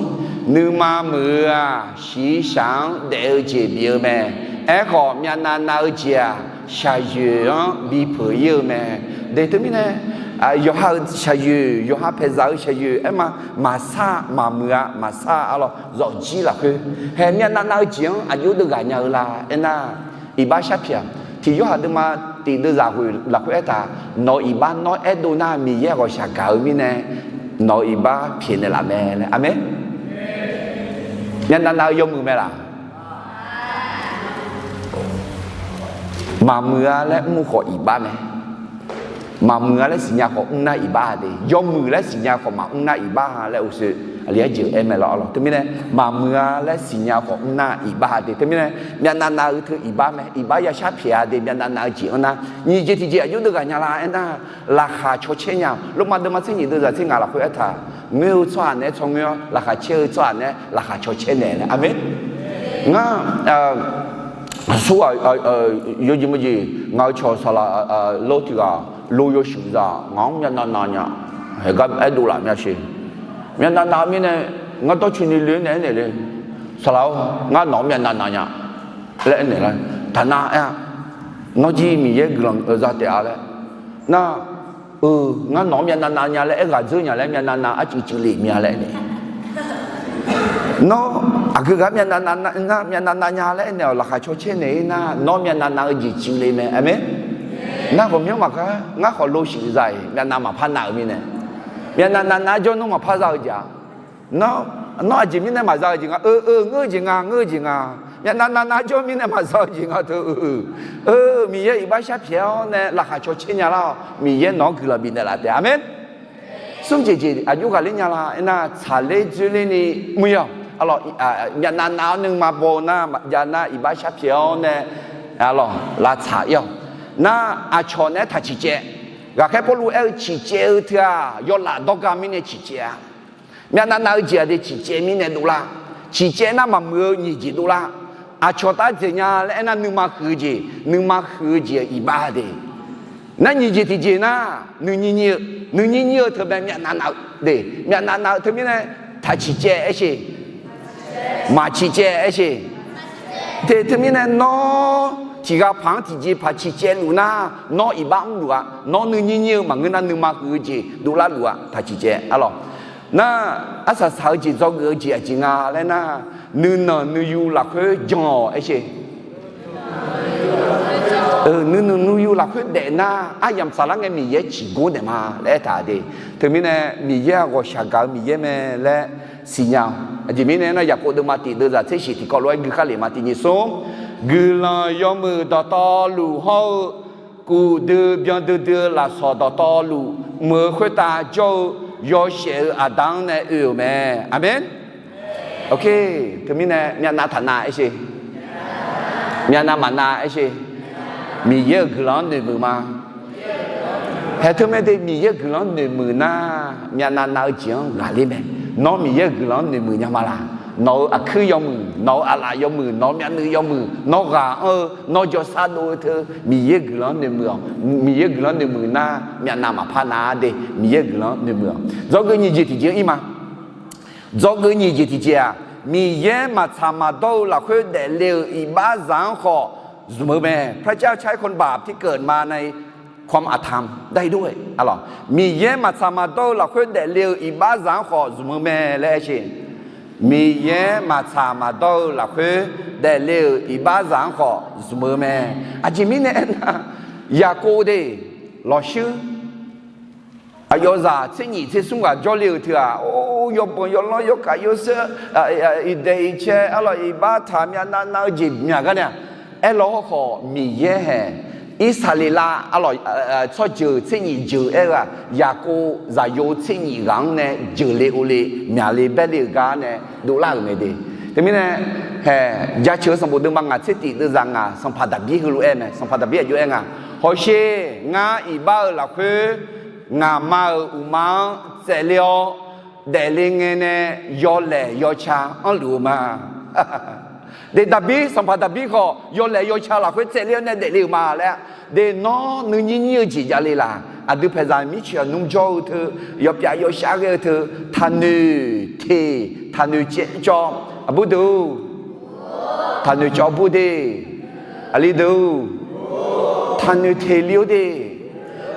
nuima muiq-eu-aq, shiqshaq-anr daef-eu jeq bif-eu mae. Aerkhawf, myavnav nav-eu jeq-aq, shaqyoeq-anr bipeuq ir-eu mae. De teumirnae, yawqha-euq shaqyoeq, yawqha paeqzaq-eu shaqyoeq aer ma, maqsar maqmuiq-a, maqsar arlawq, zawqjir lafkhoer hae myavnav nav-eu jeq-anr aqjox deuv ghaq nya-eu la aernar, iqbax sharpyaeq-aq, tiq Yorhaq deuvma tiq deuvzaq ghoeq lafkhoer aertaq, nawq-euq iqbax nawr aerdov nar Miqyaer ghawqshaq gaq-eu mirnae, nawq-euq iqbax pyaeqnaeq laf mae laer. Aqmeq. Myavnav nav-eu yawmuiq mae laq? Maqmuiq-a laer mr khawf iqbax mae. Maqmuiq-a laer siqnya khawf mrnar iqbax-a de. Yawmuiq laer siqnya khawf maqmr nar iqbax-a laer uqshoe aqli arjeuq aer mae lawr arlawq. Teumirnae maqmuiq-a laer siqnya khawf mrnar iqbax-a de. Teumirnae myavnav nav-eu teu iqbax mae. Iqbax yashar pyaeq-a de. Myavnav nav-eu jeq-anr nar nyiq jeq tiqjeq aqjox deuv ghaq nya la aernar, laqkhaq cawcaer nya. Lormav deuvma tser nyiq deuvzaq tser ngaq lafkhoer aertaq, ngoer-eu tsawrhaq naeq-aer tsawrngoer-awr, laqkhaq caer-eu tsawrhaq naeq-aer laqkhaq cawcaer naeq laer. Aqmeq. Ngar, aqsur-aq, yawjeq mawjeq ngaq-euq cawq saqlaq lor tiq ghaq lo yawshuif zaq ngaq-anr myavnav nav nya. Haeq gar aerdov laf myav sher. Myavnav nav-eu mirnae ngar dawrcoeni le-aer naeq-aer naeq le. Saqlaq-or, ngar nawq-anr myavnav nav nya laer aernaeq lar. Taqnav aer-a. Nawr jir Miqyaer guiqlanq za taef-a laer. Nar, eu, ngar nawq-anr myavnav nav nya laer aer ghaq dzeur nya laer myavnav nav arcuif cuiv le mya laer aernaeq. Nawr aqgeu ghaq-anr myavnav nav nar, myavnav nav nya laer aernaeq-awq. Laqkhaq cawcaer naeq-ir nar nawr myavnav nav-eu jeq cuiv le mae. Aqmeq. Nar ghawqmyanr maqgar ngar khawf lo shuif za-iq myavnav maqpar nav-euq mirnae, myavnav nav nav-aer jawrnmr maqpar za-eu jeq-aq. Nawr Nawr aqjeq mirnae maqza-eu jeq nga, eu, eu, ngeur-eu jeq nga, ngeur-eu jeq nga. Myavnav navnav jawr mirnae maqza-eu jeq nga teu, eu, eu, eu, Miqyaer iqbax sharpyaeq-awr nae laqkhaq cawcaer nya lar-awq. Miqyaer nawq-anr guiqlanq bifnaeq laf taef. Aqmeq. Smr jeq jeq aqjox ghaqler nya la? Aernar, tsaqler dzoerler ni mr-awq. Arlawq, myavnav nav-awr nuima baw-eu nar, jav nar iqbax sharpyaeq-awr nae, arlawq, lavtsaq ir-awq. Nar, aqcawq naeq-aer taq ciqcaev. Ghaqkhaer Pawrluv aer-eu ciqcaev-eu teu-aq, yawlaf dawrga mirnae ciqcaev-a. Myavnav nav-eu jeq-aq de ciqcaev mirnae dovlar. Ciqcaev nar maqmuiq-eu nyiq jeq dovlar. Aqcawq taf dzaeq nya laer aernar, nuima huiq-eu jeq, nuima huiq-eu jeq-aq iqbax de. Nar nyiq jeq tiqjeq nar, nuinyir nyir-eu, nuinyir nyir-eu teu bae myavnav nav-eu de. Myavnav nav-eu teumirnae taq ciqcaev aer sheq, maq ciqcaev aer sheq. Te teumirnae nawr tiqghaq paq-anr tiqjeq paq ciqcaev luf nar, nawr iqbax mrluf-a. Nawr nuinyir nyir-eu maqngeur nar, nuima huiq-eu jeq dovlar luf-a. Taq ciqcaev arlawq. Nar, arsaq saq-eu jeq dzawgeuf-eu jeq aqjeq nga laer nar, nuinanq nuiyu lafkhoer jan-awq aer sheq. Nuinanq nuiyu lafkhoer daef nar, aryamq saflar ngae Miqyaer ciqgor daef ma laer aertaq de. Teumirnae Miqyaer-aq ghawqshaq gaq-eu Miqyaer mae laer siqnya-awq. Aqjeq mirnae aernar, Yaqkov deuvma tiq deuvzaq tser shiq tiqkawv lof-aer guikharlef ma. Tiq nyiq smr, guiqlanq yawmuiq dawqtawvluf hawr-eu, kuf dui byan duidui-eu lafsawq dawqtawvluf mq-eu khoertav jawr-eu yawshaef-eu aqda-anr nae oe-euq mae. Aqmeq. Teumirnae myavnav taq nav aer sheq, myavnav maqnav aer sheq. Miqyaer-euq guiqlanq-anr noeqmuiq ma. Haeq teu mae de, Miqyaer-euq guiqlanq-anr noeqmuiq nar, myavnav nav-eu jeq-anr ghaqler mae. Nawr Miqyaer-euq guiqlanq-anr noeqmuiq nya ma laq? Nawq-euq aqkuir yawmuiq, nawq-euq aqlaf yawmuiq, nawq-eu myavnuiv yawmuiq, nawr ghaq anr-eu, nawr jawrsar dov-eu teu Miqyaer-euq guiqlanq-anr noeqmuiq-awq. Miqyaer-euq guiqlanq-anr noeqmuiq nar, myavnav maqpar nav-a de. Miqyaer-euq guiqlanq-anr noeqmuiq-awq. Dzawgeuf nyiq jeq tiqjeq ir ma. Dzawgeuf nyiq jeq tiqjeq-aq, Miqyaer maqtsaq maqdawr-eu lafkhoer daefle-euq iqbaxzaq-anr khawf zmq-eu mae. พระเจ้าใช้คนบาปที่เกิดมาในความอธรรมได้ด้วย Miqyaer maqtsaq maqdawr-eu lafkhoer daefle-euq iqbaxzaq-anr khawf zmq-eu mae laer aer sheq. Miqyaer maqtsaq maqdawr-eu lafkhoer daefle-euq iqbaxzaq-anr khawf zmq-eu mae. Aqjeq mirnae aernar, Yaqkov de, lawqshuir aqyawfzaq tser nyif tser smr ghaq jawrle-euq teu-aq, or, yawbanq yawlanr yawkaq yawseur, iqdaeq iqcae arlawq, iqbax taq myavnav nav-eu jeq myaq gar nae-aq, aerlaw hawrkhawf Miqyaer haeq, Irsaqleqlav arlawq, tsawrjeuq tser nyif jeuq aer-eu-aq, Yaqkov zaqyo tser nyif ghaq-anr nae jeuqle ovle myaqle baerle-euq gar nae dovlar-euq mae de. Teumirnae, haeq, Jaceuq-eu sanqbof deuvma ngaq tser tiq deuvzaq ngaq, sanqpaq Daqbir heulof-aer mae. Sanqpaq Daqbir aqjox aer nga, Hawsher, ngar iqbax-euq lafkhoer ngaqma-euq uqma-anr tsaevle-awr daefle ngae nae yawlaeq yawca anrluf-eu ma. De, Daqbir, sanqpaq Daqbir khawf yawlaeq yawca lafkhoer tsaevle-awr nae daefle-euq ma laer. De, nawr nuinyir nyir-eu jeq javle laq? Aqdui paeqzaq mircoeq-aq nmr jawr-eu teu, yawpyav yawshar ghae-eu teu, taqnoeq teq, taqnoeq caev cawv, aqbur deuq, taqnoeq cawv bur de. Aqli deuq, taqnoeq teq li-or de.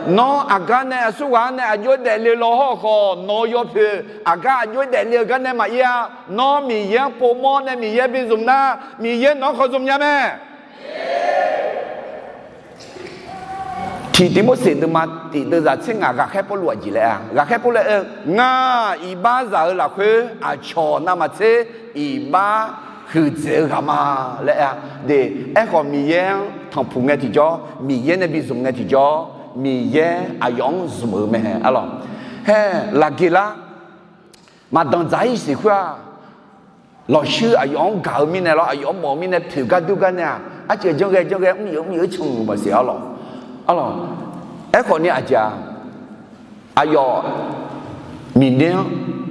Nawr aqgar nae aqsurghaq-anr nae aqjox-aer daefle law hawrkhawf, nawq-eu yawpoeq aqgar aqjox-aer daefle-eu gar nae maqir-a. Nawr Miqyaer-anr povmawr nae Miqyaer bi zmq nar, Miqyaer nawq-anr khawf zmq nya mae. Tiq Tiqmorseq deuvma tiq deuvzaq tser ngaq ghaqkhaer Pawrluv aqjeq laer-a. Ghaqkhaer Pawrluv aer-eu, ngar iqbaxzaq-eu lafkhoer aqcawq navmaqtser iqbax huiqdzaeq-eu ghaq ma laer aer-a. De, aerkhawf Miqyaer-anr tanqpuq ngae tiqjawr, Miqyaer nae bi zmq ngae tiqjawr, Miqyaer aqyawf-anr zmq-eu mae arlawq. Haer, laqgeq lar, maqdanq dzaq-ir siq khoer-aq, lawqshuir aqyawf-anr gaq-eu mirnae lawr, aqyawf-anr mawf-eu mirnae poeq gar dur gar nae-aq, arciv janr ghae janr ghae mr yaf mr yaf-aer canluf maqsiq arlawq. Arlawq, aerkhawf ni aqjeq-aq, aqyawf Miqner-anr,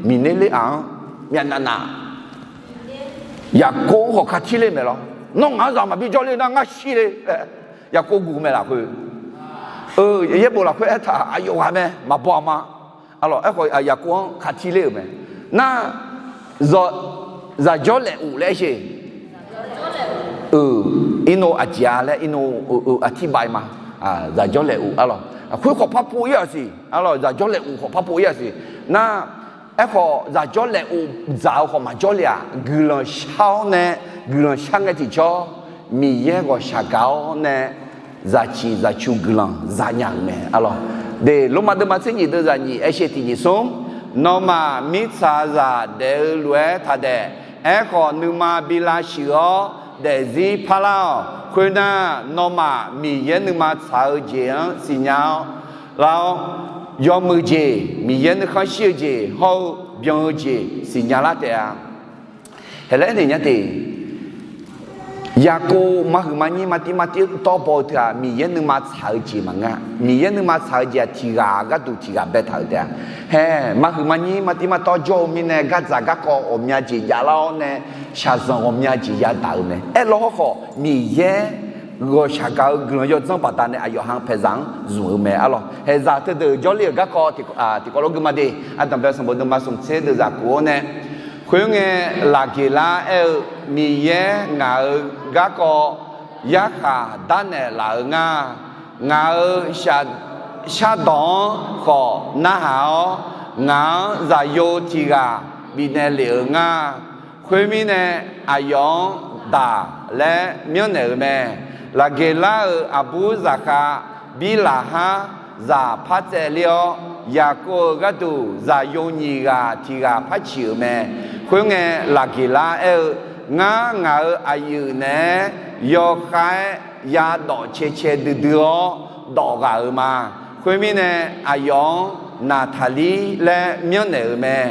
Miqner ler-aq-anr myavnav nav, Yaqkov-anr khawf katir ler maeq lawr. Nawr ngaq-anr zaq maqbi jawrler nar ngar shir le. Yaqkov guq mae lafkhoer, yaerbof lafkhoer aertaq aqyawf ghaq mae maqbaw aqma. Arlawq, aerkhawf Yaqkov-anr katir ler-euq mae. Nar, zaq, zaqjawr laeq of laer aer sheq. Irnov aqjeq-a laer irnov, aqtirbav ma. Zaqjawr laeq of arlawq, khoer khawf par pov ir-aq siq arlawq, zaqjawr laeq of khawf par pov ir-aq siq. Nar, aerkhawf zaqjawr laeq of dzaq-eu khawf maqjawr le-aq, guiqlanq shar-awr nae, guiqlanq shar ngae tiqjawr, Miqyaer ghawqshaq gaq-awr nae, zaqciq zaqcu guiqlanq zanya-euq mae arlawq. De, Lormav deuvma tser nyif deuvzaq nyif aer sheq tiq nyif smr, Nawmaf mirtsaqzaq daef-eu lof-aer taq daef. Aerkhawf, nuima bi lavshuif-awr daefzir parlar-awq. Khoernar, nawmaf Miqyaer nuima tsaq-eu jeq-anr siqnya-awr lar-awr, yawmuiq jeq, Miqyaer nuikhanr shir-eu jeq hawr-eu byan-eu jeq siqnya lar taef-a. Haeq laer aernaeq nya teq, Yaqkov maqhuiq maqnyir maqtiv maqtiv tawr baw-eu teu-aq, Miqyaer nuima tsaq-eu jeq maqngeur-a. Miqyaer nuima tsaq-eu jeq-aq, tiq ghaq gharduq tiq ghaq baetaq-euq taef-a. Haeq, maqhuiq maqnyir maqtiv maqtawr jawr-eu mirnae, gardzaq garkawv ghawqmya jeq javlar-awr nae, shaqzanq ghawqmya jeq yadaq-eu mae. Aerlawr hawrkhawf, Miqyaer ghawqshaq gaq-eu guiqlanq yawdzanr baqdanae aqyawf ha paeqzaq-anr zmq-eu mae arlawq. Haeqzaq teudeuq jawrle-euq garkawv tiqkawv lof gui ma de. Ardanqbae sanqbof deuvma smq tser deuvzaq kuf-awr nae, khoerngae, Laqgeqlar aer-eu, Miqyaer ngaq-euq garkawv yarkhaq darnaeq laf-eu nga. Ngaq-euq shardawq-anr khawf narhaq-awr, ngaq-anr zaqyo tiq ghaq bifnaeq lef-euq nga. Khoermirnae, aqyawf-anr daq laer myanrnaeq-euq mae. Laqgeqlar-euq aqbur zaqkhav Birlaqhar zaq par tsaevler-awr, Yaqkov-euq gharduq zaqyo nyiq ghaq tiq ghaq par ciq-euq mae. Khoerngae, Laqgeqlar aer-eu, Ngar ngaq-euq aqyuif naeq-aer yawkhav-aer yadawf cae cae duidui-awr dawf ghaq-euq ma. Khoermirnae, aqyawf-anr Naqtaqlir laer myanrnaeq-euq mae.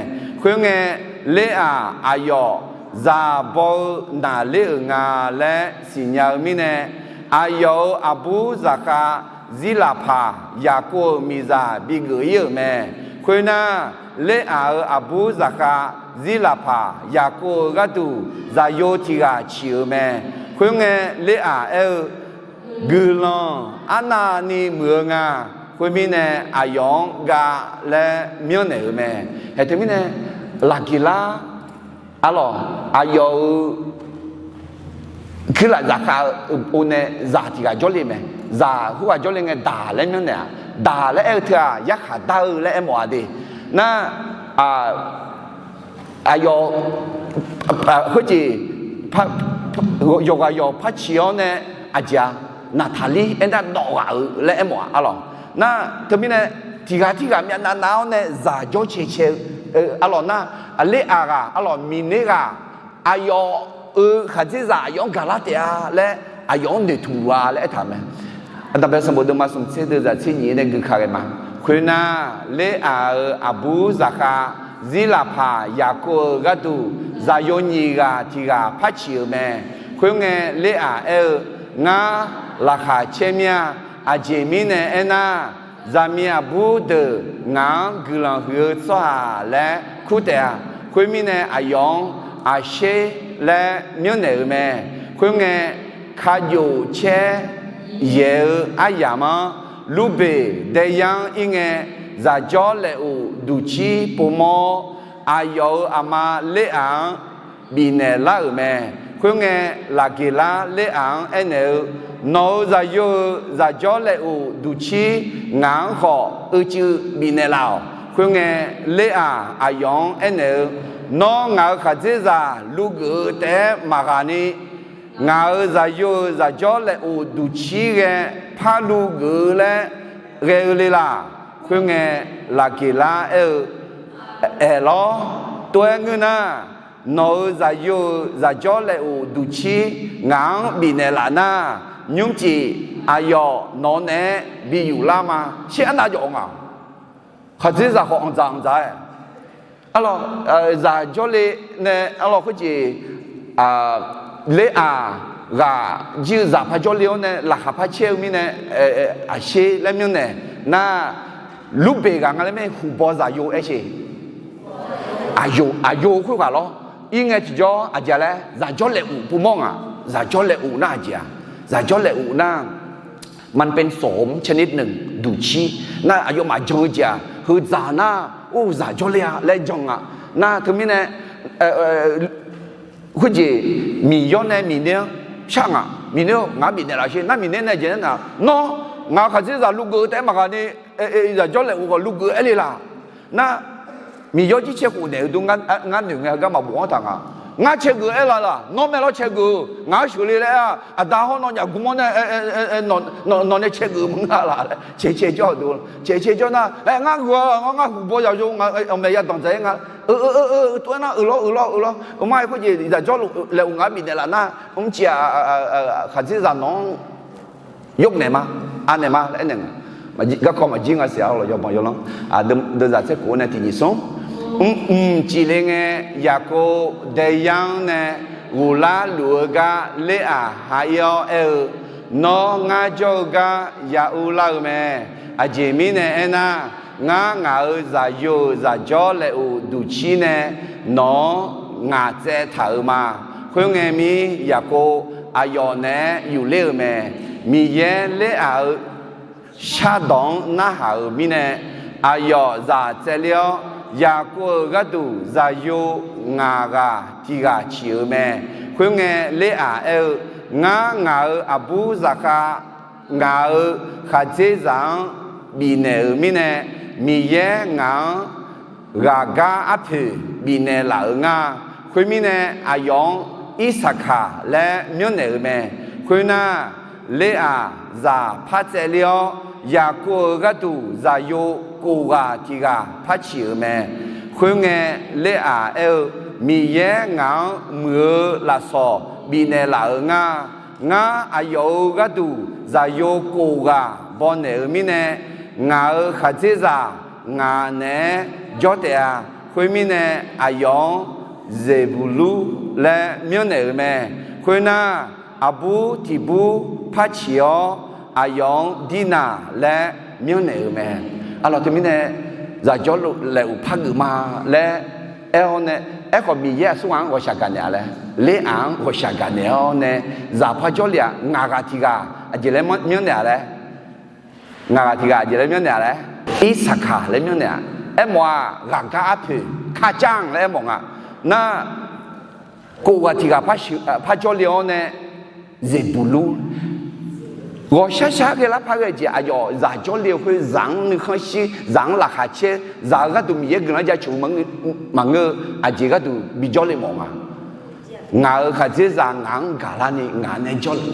Khoerngae, Leraq aqyawf zaq baw-eu naqler-euq nga laer siqnya-eu mirnae, aqyawf-euq aqbur zaqkhav Zirlaqpaq Yaqkov-euq miqzaq bigeuf ir-euq mae. Khoernar, Leraq-euq aqbur zaqkhav Zirlaqpaq Yaqkov-euq gharduq zaqyo tiq ghaq ciq-euq mae. Khoerngae, Leraq aer-eu, Guiqlanq arnavni muiq-eu nga. Khoermirnae, aqyawf-anr ga laer myanrnaeq-euq mae. Haeq teumirnae, Laqgeqlar arlawq, aqyawf-euq kuirlaf zaqkhav-eu nae zaq tiq ghaq jawrle mae. Zaq khoerghaq jawrle ngae daq laer myanrnaeq-a. Daq laer aer-eu teu-aq, yarkhaq dar-eu laer aermawf-a de. Nar, aqyawf khoerjeq yawqghaq yawq par ciq-awr nae, aqjeq-a, Naqtaqlir aernar dawf ghaq-euq laer aermawf-a arlawq. Nar teumirnae, tiq ghaq tirghaq myavnav nav-awr nae zaq jawr cae cae-eu arlawq nar, Aqler aqghaq arlawq, Miqner ghaq, aqyawf-euq khaqdzerzaq aqyawf-anr gaqlar taef-a laer aqyawf-anr noeqtmq luf-a laer aertaq mae. Ardanqbae sanqbof deuvma smq tser deuvzaq tser nyiq nae guika ghae ma. Khoernar, Leraq-euq aqbur zaqkhav Zirlaqpaq Yaqkov-euq gharduq zaqyo nyiq ghaq tiq ghaq par ciq-euq mae. Khoerngae, Leraq aer-eu, Ngar laqkhaq caer mir-a. Aqjeq mirnae aernar, zaqmiq aqbur deuq ngaq-anr guiqlanq huiq-eu tsawrhaq laer kur taef-a. Khoermirnae, aqyawf-anr Aqsher laer myanrnaeq-euq mae. Khoerngae, kajov caer yaeq-eu aryamq-anr Lurbeq daeyar-anr ir ngae, zaqjawr laequf duqcir povmawr-awr, aqyawf-euq aqma Leraq-anr bifnaeq lar-euq mae. Khoerngae, Laqgeqlar Leraq-anr aernaeq-eu, Nawq-euq zaqyo-euq zaqjawr laequf duqcir ngaq-anr khawf uicuiv bifnaeq laf-awq. Khoerngae, Leraq aqyawf-anr aernaeq-eu, Nawr ngaq-euq khaqdzerzaq luv geuf-eu taef-aer maqghaq ni, ngaq-euq zaqyo-euq zaqjawr laequf duqcir ghae par luv geuf-eu laer ghae-eu le laq? Khoerngae, Laqgeqlar aer-eu, Aerlawr, tov-aer ngeur nar, nawq-euq zaqyo-euq zaqjawr laequf duqcir ngaq-anr bifnaeq laf nar, nymrcif aqyawf nawq-eu naeq-aer bi yuflar ma. Shir arnav jawf-eu nga. Khaqdzerzaq khawf anqdzaq anqdzaq-aer, arlawq, zaq jawrle nae arlawq khoerjeq, Leraq ghaq jir-eu zaq par jawrle-awr nae laqkhaq par caer-eu mirnae, Aqsher laer myanrnaeq nar, Lurbeq ghaq nga laer mae, huqbaw zaqyo aer sheq. Aqyawf, aqyawf khoerghaq lawr. Ir ngae tiqjawr aqjeq laer zaqjawr laequf povmawr ngaq. Zaqjawr laequf nar aqjeq-aq, zaqjawr laequf nar มันเป็นสมชนิดหนึ่ง duqcir nar, aqyawfmaf jan-eu jeq-aq, heu dzaq nar, or, zaq jawrle-a laer jan nga. Nar teumirnae, khoerjeq, Miqyaer nae Miqner-anr shar ngaq. Miqner-or, ngaq-anr bifnaeq laf sher nar, Miqner nae jeq nar, Nawr ngaq-euq khaqdzerzaq luv geuf-eu taef-aer maqghaq ni, zaq jawr laequf khawf luv geuf-eu aer le laq? Nar, Miqyaer jircaer khof naeq-eu dur ngar noeq ngae heugar maqbof-anr taq nga. Ngar caegeuf aer laf laf, nawr mae lawr caegeuf-eu, ngaq-anr sheuqle laer aer-a. Aqda hawr nawnyaf gmr-awr nae, nawq nae caegeuf maqngeur-a laf laer caeqcae jawr-eu deuq, caeqcae jawr nar, aer, ngar gheu-a, ngar huiq baw zaqyo, ngaq-anr maeq yadanq dzaq-ir nga, eu, eu, eu, eu, tov-aer nar, euq lawr, euq lawr, euq lawr, eu, mar-aer khoerjeq zaqjawr laeqhmq ngaq-anr bifnaeq laf nar, mr civ-aq, khaqdzerzaq nawq-anr yawrnaeq ma, anaeq ma laer aernaeq nga. Garkawv maqjir nga siq-a lawq, yawbanq yawlanr, deuvzaq tsaerkhof-awr nae tiqnyiq smr, mrmq cifle ngae, Yaqkov daeyar-anr nae ghoflar luf-eu gar Leraq ha-ir-awr aer-eu, Nawr ngar jawr-eu gar ya urlar-eu mae. Aqjeq mirnae aernar, ngar ngaq-euq zaqyo-euq zaqjawr laeqhmq duqcir nae nawq-anr ngaq tsaev taq-euq ma. Khoerngae mir Yaqkov aqyawf naeq-aer yufler-euq mae. Miqyaer Leraq-euq shardawq-anr narhaq-euq mirnae, aqyawf zaq tsaevler-awr, Yaqkov-euq gharduq zaqyo ngaq ghaq tiq ghaq ciq-euq mae. Khoerngae, Leraq aer-eu, Ngar ngaq-euq aqbur zaqkhav, ngaq-euq khaqdzerzaq-anr bifnaeq-euq mirnae, Miqyaer ngaq-anr ghaqgar arpoeq bifnaeq laf-euq nga. Khoermirnae, aqyawf-anr Irsaqkaq laer myanrnaeq-euq mae. Khoernar, Leraq zaq par tsaevler-awr, Yaqkov-euq gharduq zaqyo kof ghaq tiq ghaq par ciq-euq mae. Khoerngae, Leraq aer-eu, Miqyaer ngaq-anr muiq-eu lafsawq bifnaeq laf-euq nga. Ngar aqyawf-euq gharduq zaqyo kof ghaq bawnaeq-euq mirnae, ngaq-euq khaqdzerzaq ngaq naeq-aer jawr taef-a. Khoermirnae, aqyawf-anr Zeqbuqlur laer myanrnaeq-euq mae. Khoernar, aqbur tiq bur par ciq-awr, aqyawf-anr Dirnaq laer myanrnaeq-euq mae. Arlawq, teumirnae zaqjawr laeqhmq par geuf ma laer aer-awr nae, aerkhawf Miqyaer aqsur ngaq-anr ghawqshaq gaqnaeq-a laer, Leraq-anr ghawqshaq gaqnaeq-awr nae, zaq par jawrle-aq ngaq ghaq tiq ghaq aqjeq laer myanrnaeq-a laer, ngaq ghaq tiq ghaq aqjeq laer myanrnaeq-a laer, Irsaqkaq laer myanrnaeq-a. Aermawf-aq, ghaqgar arpoeq, ข้าจ้าง laer aermawf nga. Nar, kof ghaq tiq ghaq par jawrle-awr nae, Zeqbuqlur, ghawqshar shar ghae lar par ghae jeq, aqyawf zaq jawrle-eu khoer zaq-anr nuikhanr shir, zaq-anr laqkhaq caer, zaq-euq gharduq Miqyaer guiqlanq jaceuq-eu maqngeur-eu aqjeq gharduq bijawrle mawf nga. Ngaq-euq khaqdzerzaq ngaq-anr gaqlarni ngaq nae jawrle.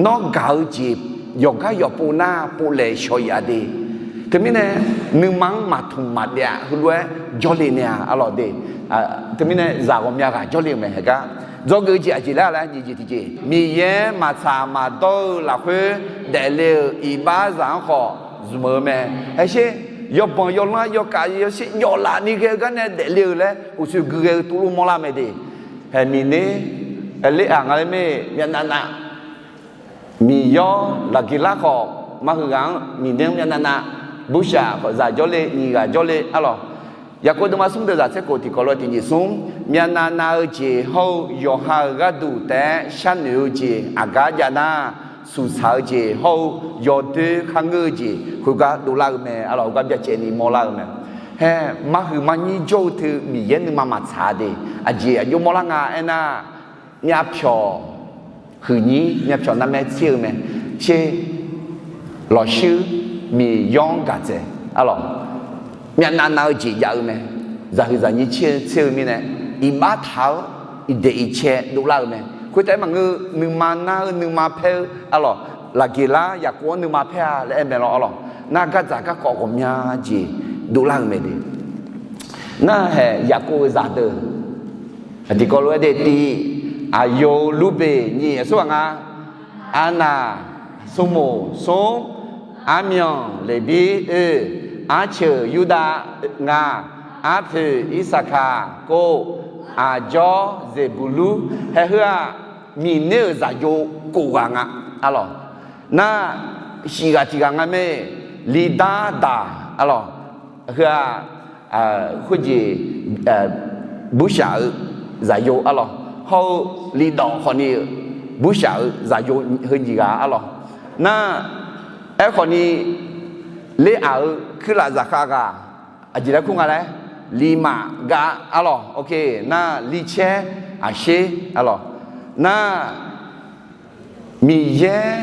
Nawr gaq-eu jeq yawqgar yawqpov nar povlaeq shawq-iq-a de. Teumirnae nuima-anr maqtmq maqdaef-a heulof-aer jawrle nae-a arlawq de. Teumirnae zaq ghawqmya ghaq jawrle-euq mae haeqgar. Dzawgeuf-eu jeq aqjeq laer-a laer nyiq jeq tiqjeq, Miqyaer maqtsaq maqdawr-eu lafkhoer daefle-euq iqbaxzaq-anr khawf zmq-eu mae. Haeqsher, yawbanq yawlanr yawkav yawsher yawflaf ni ghae-eu gar nae daefle-eu laer uqshoe gui ghae-eu tuvluf mawrlar mae de. Haeq Miqner, Leraq nga laer mae, myavnav nav, Miqyawr, Laqgeqlar khawf, marhuiq ghaq-anr Miqner-anr myavnav nav, burshaq khawf zaq jawrle nyiq ghaq jawrle arlawq. Yaqkov deuvma smr deuq zaq tsaerkhof tiqkawv lof-aer tiqnyiq smr, myavnav nav-eu jeq hawr-eu yawqha-euq gharduq taef-aer sharnoeq-eu jeq aqgar jav nar, suqsaq-eu jeq hawr-eu yawdoer kharngeur-eu jeq khoergar dovlar-eu mae arlawq. Heugar byacaevni mawrlar-eu mae. Haer, marhuiq marnyir jawr-eu teu Miqyaer nuima maqtsaq-a de. Aqjeq aqjox mawrlar nga aernar, myavpyawq huiqnyir myavpyawq narmaer tser-eu mae. Tser, lawqshuir, Miqyawr-anr gaqdzaeq arlawq. Myavnav nav-eu jeq jav-eu mae. Zaqhuiq zaqnyir tser-eu tser-eu mirnae, iqbax taq-awr iqdaeq iqcae dovlar-eu mae. Khoertaef-aer maqngeur-eu nuima nar-eu nuima paer-eu arlawq, Laqgeqlar Yaqkov-anr nuima paer-a laer aer mae lawr arlawq. Nar gardzaq garkawv ghawqmya jeq dovlar-eu mae de. Nar haeq Yaqkov-euq zaqdeuq tiqkawv lof-aer de tiq, aqyawf-euq Lurbeq nyiq, aqsurghaq nga, arnaq smrmuq smr, armyanq Leqbir oe, arceuq Yurdav nga, arpoeq Irsaqkaq kov, aqjawr Zeqbuqlur. Haeq heu-aq, Miqner-euq zaqyo kof ghaq nga arlawq. Nar, shif ghaq tiq ghaq nga mae, Lirdar daq arlawq. Heu-aq, khoerjeq, burshaq-eu zaqyo arlawq. Hawr-eu Lirdawq khawfni-eu burshaq-eu zaqyo heu nyiq ghaq arlawq. Nar, aerkhawfni Leraq-euq kuirlaf zaqkhav ghaq aqjeq laer kur nga laer, Lirmaf gar arlawq. Nar, Lircaer aqsher arlawq. Nar, Miqyaer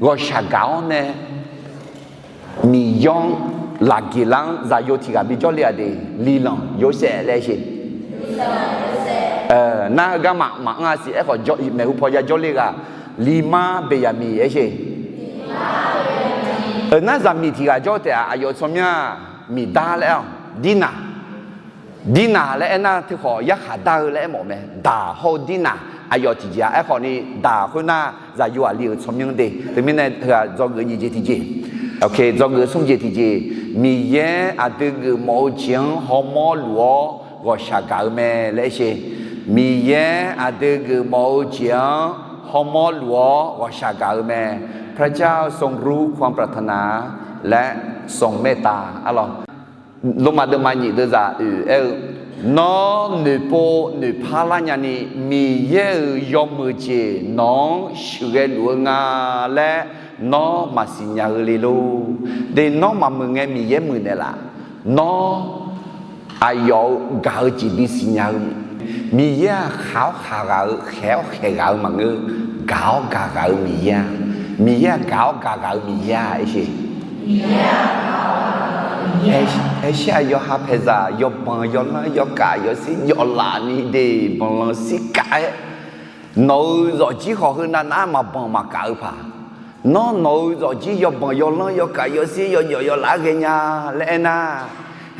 ghawqshaq gaq-awr nae Miqyawr-anr Laqgeqlar-anr zaqyo tiq ghaq bijawr le-a de. Lilanq Yorsaev laer sher. Nar heugar maqmaf anr-a siq. Aerkhawf maeqhu paw ya jawrle ghaq, Liqmar Beqyaqmiq aersheq. Euq nar zaqmiq tiq ghaq jawr taef-aq, aqyawf-euq tsawrmyanr-aq, Miqdar laer aer-awq. Dirnaq, Dirnaq laer aernar teukhawf yarkhaq dar-eu laer aermawf mae. Daq hawr-eu Dirnaq aqyawf tiqjeq-a. Aerkhawf ni daq khoernar zaqyo aqli-euq tsawrmyanr de. Teumirnae heughaq dzawgeuf nyiq jeq tiqjeq, dzawgeuf smr jeq tiqjeq, Miqyaer aqdui geufmawf-eu jeq-anr hawmawr luf-awr ghawqshaq gaq-eu mae laer aersheq. Miqyaer aqdui geufmawf-eu jeq-anr hawmawr luf-awr ghawqshaq gaq-eu mae. พระเจ้าทรงรู้ความปรารถนาและทรงเมตตา arlawq. Lormav deuvma nyiq deuvzaq oeq aer-eu, Nawr noeqpov noeqpar lar nyani, Miqyaer-euq yawmuiq jeq nawq-anr sheuqghae luf-eu nga laer nawr maqsiq nya-eu le lor. De, nawr maqmuiq ngae Miqyaer muiqnaeq laf. Nawr aqyawf-euq gaq-eu jeq bisiq nya-eu, Miqyaer-aq khaq-awr khaq ghaq-eu, khaeq-awr khaeq ghaq-eu maqngeur. Gaq-awr gaq ghaq-eu Miqyaer-a. Miqyaer-aq gaq-awr gaq ghaq-eu Miqyaer-a aersheq. Aershir-aq, yawqha paeqzaq yawbanq yawlanr yawkaf yawsir yawflaf ni de, banqlanq sirkaf-aer nawq-euq zawqjir khawf heu navnav-aer maqbanq maqkaf-eu paq. Nawr nawq-euq zawqjir yawbanq yawlanr yawkaf yawsir yawjawf yawlaf-aer ghaenya laer aernar,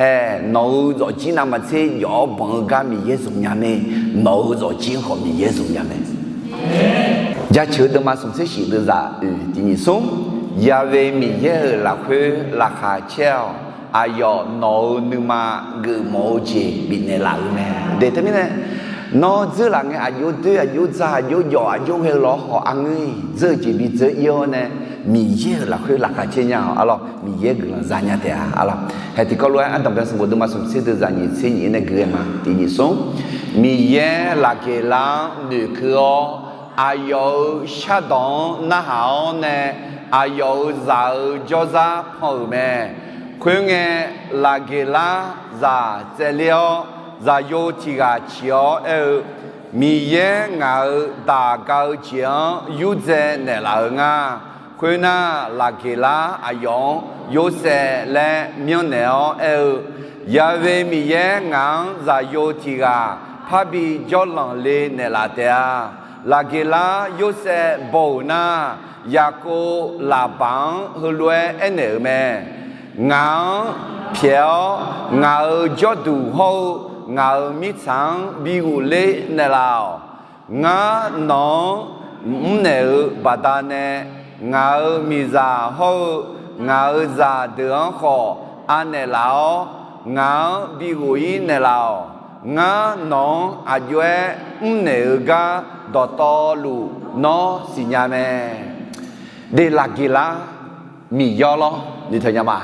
hae, nawq-euq zawqjir navmaqtser jawf-awr banq-eu gar Miqyaer zmq nya mae. Nawq-euq zawqjir-anr khawf Miqyaer zmq nya mae. Jaceuq-eu deuvma smq tser shif deuvzaq oeq tiq nyiq smr, Yaqve Miqyaer-euq lafkhoer laqkhaq caer-awq. Aqyawf nawq-euq nuima geufmawf-eu jeq bifnaeq laf-eu mae. De, teumirnae nawr dzeur laf ngae aqjox doer aqjox dzaq aqjox jawf aqjox ghae-eu lawr khawf arngeur-iq dzeur-eu jeq bi dzeur ir-awr nae, Miqyaer-euq lafkhoer laqkhaq caer nya-awq arlawq. Miqyaer guiqlanq za nya taef-a arlawq. Hae, tiqkawv lof-aer ardanqbae sanqbof deuvma smq tser deuvzaq nyiq tser nyiq-ir nae gui-aer ma. Tiq nyiq smr, Miqyaer Laqgeqlar-anr noeqkeuv-awr, aqyawf-euq shardawq-anr narhaq-awr nae, aqyawf-euq zaq-euq jawrzar pan-euq mae. Khoerngae, Laqgeqlar zaq tsaevler-awr, zaqyo tiq ghaq ciq-awr aer-eu, Miqyaer ngaq-euq daq ga-eu jeq-anr yurdzae naeqlaf-euq nga. Khoernar, Laqgeqlar aqyawf-anr Yorsaev laer myanrnaeq-awr aer-eu, Yaqve Miqyaer ngaq-anr zaqyo tiq ghaq parbi jawrlanq le naeqlaf taef-a. Laqgeqlar Yorsaev baw-euq nar, Yaqkov Laqbaq-anr heulof-aer aernaeq-euq mae. Ngaq-anr pyaeq-awr, ngaq-euq jawrduq hawr-eu ngaq-euq mirtsaq-anr bi ghofler naeqlaf-awq. Ngar nawq-anr mrnaeq-euq baqdanae, ngaq-euq miqzaq hawr-eu ngaq-euq zaqdeuq-anr khawf anaeq laf-awr, ngaq-anr bi ghof-ir naeqlaf-awq. Ngar nawq-anr aqjox-aer mrnaeq-eu gar dawqtawvluf nawr siqnya mae. De, Laqgeqlar Miqyaer lawr, noeqtaq nya ma.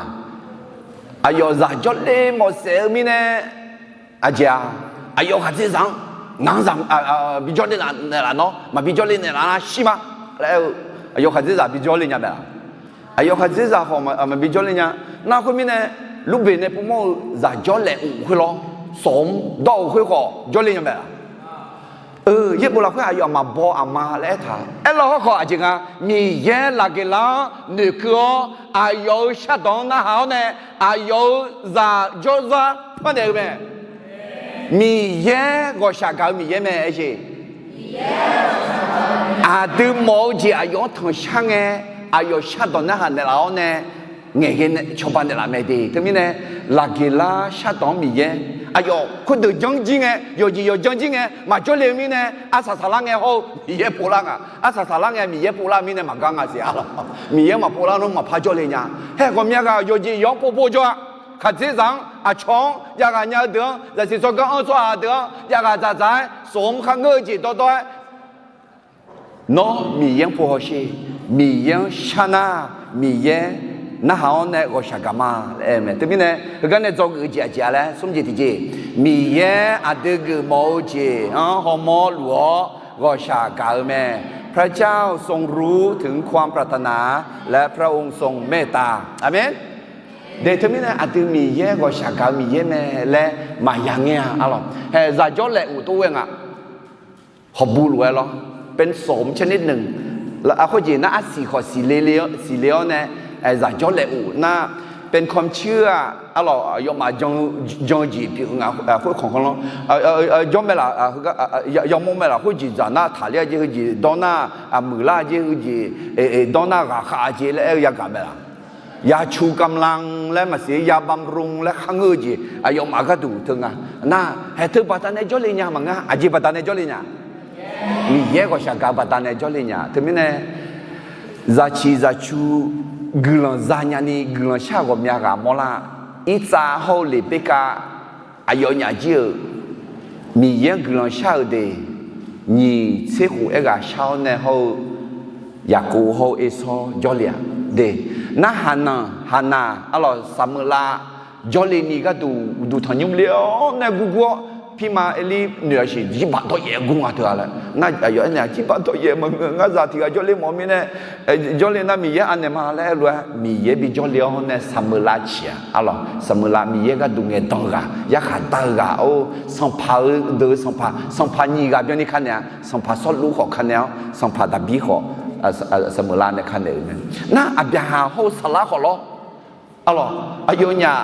Aqyawf zaq jawrle mawf saef-eu mirnae, aqjeq-a, aqyawf khaqdzerzaq-anr ngaq-anr zaq bijawr le naeqlaf nawr, maqbi jawrle naeqlaf nar shir ma laer aer-eu, aqyawf khaqdzerzaq bijawr le nya mae-a. Aqyawf khaqdzerzaq khawf maqbi jawrle nya. Nar khoermirnae, Lurbeq nae puvmawr-eu zaq jawrlaef of khoer lawr, sawq-anr dawr-eu khoer khawf jawrle nya mae-a. Yaerbof lafkhoer aqyawf maqbaw aqma laer aertaq. Aerlawr hawrkhawf aqjeq nga, Miqyaer Laqgeqlar-anr noeqkeuv-awr, aqyawf-euq shardawq-anr narhaq-awr nae, aqyawf-euq zaq jawrzar pannaeq-eu mae. Miqyaer ghawqshaq gaq-eu Miqyaer mae aersheq. Aqdui mawf-eu jeq aqyawf-anr tanqshar ngae, aqyawf shardawq narhaq naeqlaf-awr nae, ngaeqghae nae cawba naeqlaf mae de. Teumirnae, Laqgeqlar shardawq-anr Miqyaer, aqyawf khoerdeuq janr jir ngae, yawqjeq yawqjan jir ngae maqjawr le-eu mirnae, arsaq saqlar ngae hawr-eu Miqyaer povlar nga. Arsaq saqlar ngae Miqyaer povlar-eu mirnae maqgar nga siq arlawq. Miqyaer maqpovlar nar maqpar jawrle nya. Hae, ghawqmya ghaq yawqjeq yawq-anr povpov jawr-a. Khaqdzerzaq-anr, aqcawq-anr, javghaq nya-eu deuq-anr, zaqsiq tsawrganr anr tsawrhaq deuq-anr javghaq dzaqdzaq-aer, sawq-anr kharngeur-eu jeq dawrdawr-aer, Nawr Miqyaer-anr pov hawsher. Miqyaer-anr sharnar, Miqyaer narhaq-awr nae ghawqshaq gaq ma laer aer-eu mae. Teumirnae heugar nae dzawgeuf-eu jeq aqjeq-a laer smr jeq tiqjeq, Miqyaer aqdui geufmawf-eu jeq-anr hawmawr luf-awr ghawqshaq gaq-eu mae. พระเจ้าทรงรู้ถึงความปรารถนา และพระองค์ทรงเมตตา Aqmeq. De, teumirnae aqdui Miqyaer ghawqshaq gaq-eu Miqyaer mae laer maqya ngaer-a arlawq. Hae, zaq jawrlaef of tov ghae nga. Hawqbu lof-aer lawr, เป็นสมชนิดหนึ่ง khoerjeq nar arsiq khawf siqle, siqle-awr nae, zaq jawrlaef of nar, Pancom cir-eu-aq, arlawq, aqyawfmaf jan-eu jeq pyeuf-eu nga khoerkhanq khanqlanr, jawr mae laf, yawmawr mae laf khoerjeq dzaq nar taqler-a jeq heujeq dawr nar, muiqlar-a jeq heujeq dawr nar ghaqkhav-a jeq laer aer-eu yagaq mae laf. ยาชูกำลัง laer maqsiq, ยาบำรุง laer kharngeur-eu jeq aqyawfmaf gharduq teu nga. Nar haeq teu baqdanae jawrle nya maqngeur, aqjeq baqdanae jawrle nya, Miqyaer ghawqshaq gaq-eu baqdanae jawrle nya. Teumirnae zaqciq zaqcu guiqlanq zanya ni guiqlanq shar-eu ghawqmya ghaq mawrlar, irtsav hawr-eu leqperkav aqyawfnyaf jir-euq Miqyaer-anr guiqlanq shar-euq de, nyiq tser khof aerghaq shar-awr nae hawr-eu Yaqkov hawr-eu Ersawr jawrle-aq de. Narhaq nanq haq naq arlawq Saqmeuqlav jawrle ni gharduq uqduq tanqnymr le-awr nae gurgur-awr, pirma Erlir noeq-a siq, jirbaq dawryaef gur nga teu-a laer. Nar aqyawf aernaeq-aq, jirbaq dawryaef maqngeur, ngar zaq tiq ghaq jawrle mawf-eu mirnae, jawrle nar Miqyaer anaeq ma laer aer lof-aer, Miqyaer bi jawrle-awr nae Saqmeuqlav ciq-aq arlawq, Saqmeuqlav Miqyaer gharduq ngaeqdan-eu ghaq, yarkhaq dar-eu ghaq-or, sanqpaq-eu deuq-eu sanqpaq, sanqpaq nyiq ghaq byanni ka naeq-a, sanqpaq Sawrluv khawf ka naeq-awr, sanqpaq Daqbir khawf, Saqmeuqlav nae ka naeq-euq mae. Nar Aqbyaqhaq hawr-eu Saqlar khawf lawr, arlawq, aqyawfnyaf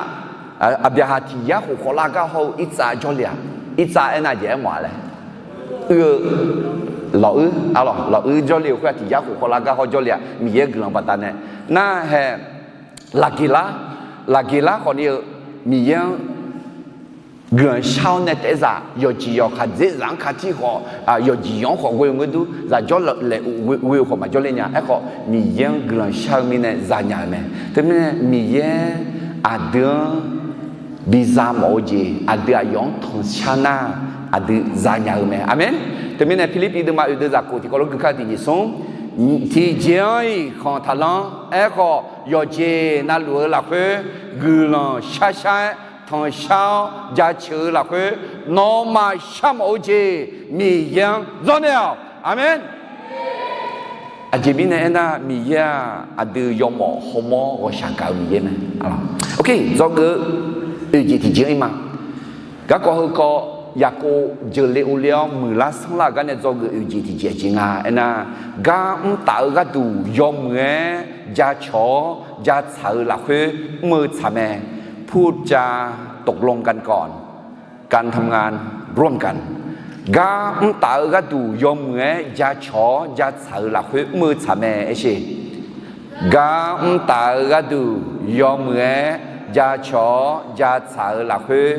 Aqbyaqhaq tiq yar khof khawf lar gar hawr-eu Irtsav jawrle-aq, Irtsav aernar jeq aermawf-a laer, uir-eu lawq uir, arlawq, lawq uir jawrle-euq khoer-aq tiq yar khof khawf lar gar hawr jawrle-aq, Miqyaer guiqlanq baqdanae. Nar haeq Laqgeqlar, Laqgeqlar khawfni-eu Miqyaer-anr guiqlanq shar-awr nae taef-aer zaq yawqjeq yawqkhaq dzer zaq-anr ka tir khawf, yawqjeq yawq-anr khawf ghoe-eu ngeur dur zaqjawr laeq ghoe-eu khawf maqjawr ler nya. Aerkhawf Miqyaer-anr guiqlanq shar-eu mirnae zanya-euq mae. Teumirnae Miqyaer aqdui-anr biza mawf-eu jeq, aqdui aqyawf-anr tanqshar nar, aqdui zanya-eu mae. Aqmeq. Teumirnae Pirlirpiv deuvma oeq deuv zaqkof tiqkawv lof gui kar tiqjeq smr, tiqjeq-anr-iq khanq taqlanr. Aerkhawf yawqjeq navluf-eu lafkhoer guiqlanq sharshar-aer tanqshar-awr jaceuq-eu lafkhoer, nawmaf sharmawf-eu jeq Miqyaer-anr zanrnaeq-awq. Aqmeq. Aqjeq mirnae aernar, Miqyaer-aq aqdui yawmawf hawmawr ghawqshaq gaq-eu Miqyaer mae. Dzawgeuf-eu oeq jeq tiqjeq-anr ir ma. Garkawv heukawv Yaqkov jeuqle ovle-awr muiqlar sanrlar-euq gar nae dzawgeuf oeq jeq tiqjeq aqjeq nga aernar, gar mr taf-eu gharduq yawmuiq-aer jacawq-awr jatsaq-eu lafkhoer mr-eu tsaq mae. พูดจาตกลงกันก่อน การทำงานร่วมกัน Gar mr taf-eu gharduq yawmuiq-aer jacawq-awr jatsaq-eu lafkhoer mr-eu tsaq mae. Aershe, gar mr taf-eu gharduq yawmuiq-aer jacawq-awr jatsaq-eu lafkhoer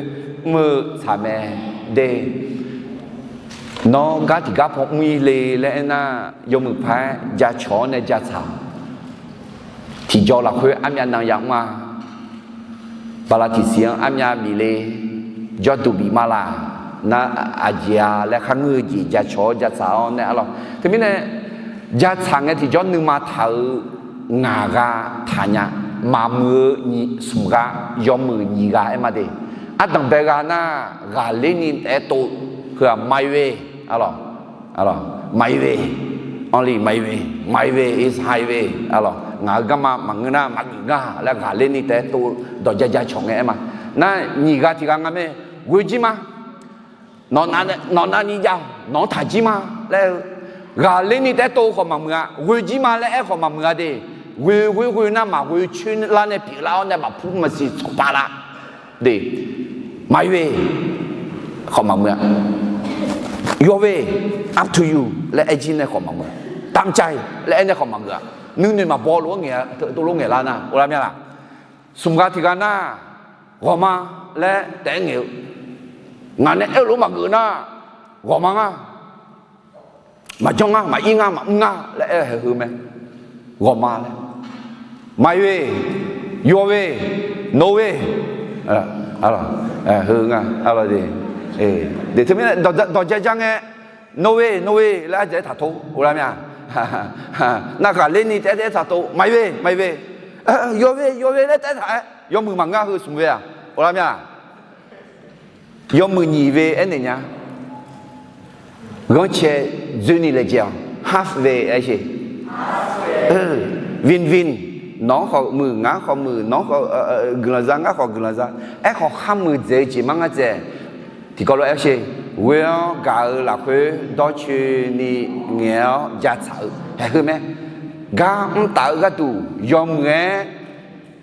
mr-eu tsaq mae de. Nawr gar tiqgar paw mr-ir le laer aernar, yawmuiq paq-aer jacawq-awr nae jatsaq-awq. Tiqjawr lafkhoer armyav nan yamr-a. Bala tiqsiq-anr armyav bif le, jawrduq bif ma laq, nar aqjeq-a laer kharngeur-eu jeq jacawq-awr jatsaq-awr nae arlawr. Teumirnae jatsaq ngae tiqjawr nuima taq-eu ngaq gha taqnya. Maqmuiq-eu nyiq smq gha, yawmuiq nyiq gha aer ma de. Ardanq bae gha nar, ghaqler ni taef-aer tov, heu-aq ไมล์เวย์ arlawq. ไมล์เวย์ only ไมล์เวย์ ไมล์เวย์ is highway arlawq. Ngaq-euq garma maqngeur nar maqgeuf nga laer ghaqler ni taef-aer tov, dawq ja ja cawq ngae aer ma. Nar nyiq gha tiq gha nga mae, ghoe jir ma. Nawq navni jav-awq, nawq-anr taq jir ma laer-eu, ghaqler ni taef-aer tov khawf maqmuiq-a, ghoe jir ma laer aer khawf maqmuiq-a de. Ghoe ghoe ghoe nar maqghoe coer lar nae pyeuflar-awr nae maqpur maqsiq tsawqpav lar de. ไมล์เวย์ khawf maqmuiq-a. ยอร์เวย์ up to you laer aer jir nae khawf maqmuiq-a. ตามใจ laer aer nae khawf maqgeuf-a. Nuinoeq maqbaw lof-aer ngaeq-a, teulof ngaeqlar nar, or lar mya laq. Smq gha tiq gha nar, ghawqma laer taef-aer ngaeq-eu, ngaq nae aer-eu lof maqgeuf nar, ghawqma nga, maqjanr nga, maqir nga, maqmr nga laer aer-eu haeq heu mae. Ghawqma laer, ไมล์เวย์ ยอร์เวย์ โนเวย์ heu nga. Teumirnae dawq ja ja ngae, โนเวย์ โนเวย์ laer ardzaeq-aer taq tov, or lar mya. Nar ghaqler ni taef-aer taef-aer taq tov, ไมล์เวย์ ไมล์เวย์ ยอร์เวย์ ยอร์เวย์ laer taef-aer taq-aer, yawmuiq maqngeur heu smq ve-aq, or lar mya. Yawmuiq nyiq ve aernaeq nya. Ghanrcae dzoeni laejae-awq, half way aer sher. Win-win, nawq-anr khawf muiq, ngaq-anr khawf muiq, nawq-anr khawf guiqlanq za, ngar khawf guiqlanq za. Aerkhawf kharmuiq dzaeq-eu jeq mar ngar dzaeq. Tiqkawv lof aer sher. Ghoe-awr gaq-eu lafkhoer dawrcoeni ngaeq-awr jatsaq-eu haeq heu mae. Gar mr taf-eu gharduq yawmuiq-aer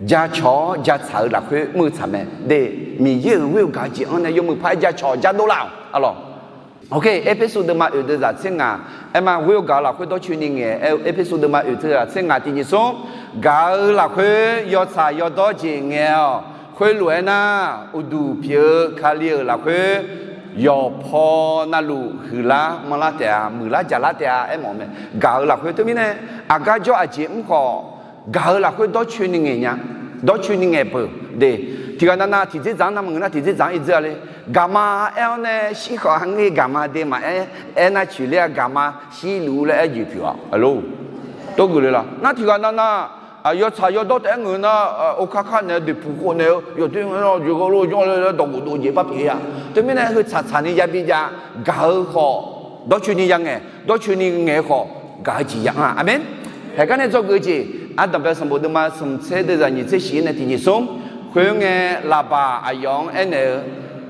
jacawq-awr jatsaq-eu lafkhoer mr-eu tsaq mae. De, Miqyaer-euq ghoer-eu gaq-eu jeq-anr nae yawmuiq paq-aer jacawq jadov laf-awq, alawq. Erpersu deuvma oeq deuvzaq tser ngaq, aerma ghoer-eu gaq-eu lafkhoer dawrcoeni ngaeq-aer-eu, Erpersu deuvma oeq deuvzaq tser ngaq tiqjeq smr, gaq-eu lafkhoer yawtsaq yawdawr jeq ngaeq-awq. Khoerlof-aer nar, uqduq pyeuf-eu Kali-euq lafkhoer yawqpaw navluf huiqlar manrlar taef-a, muiqlar jaqlar taef-a aermawf-eu mae. Gaq-eu lafkhoer teumirnae, aqgar jawr aqjeq mr khawf, gaq-eu lafkhoer dawrcoeni ngaeq nya, dawrcoeni ngaeq peuq de. Tiqghaq navnav tiqdzerdzaq-anr navmaqngeur nar tiqdzerdzaq-anr irdzeur-a le. Gaqma aer-awr nae shir khawf ha ngae gaqma de maqaer, aernar coeqler-a gaqma shirluf-ur laer aer jeq pyeuf-a, alor. Tov geuf le la. Nar tiqghaq navnav yawtsaq yawdawr taef-aer ngeur nar, okar kar naeq-eu deqpuq khov naeq-eu yawdoer-anr jeq ghae lof janr le laer dawqghof dov jeq bar pyeuf-a. Teumirnae heu tsaqtsaq ni yabi jav, gaq-eu khawf dawrcoeni ya ngaeq, dawrcoeni ngaeq-eu khawf gaq-eu jeq ya anr-a. Aqmeq. Haeq gar nae dzawgeuf-eu jeq, Ardanqbae sanqbof deuvma smq tser deuvzaq nyiq tser shif-ir nae tiqjeq smr, khoerngae Laqbaq aqyawf-anr aernaeq-eu,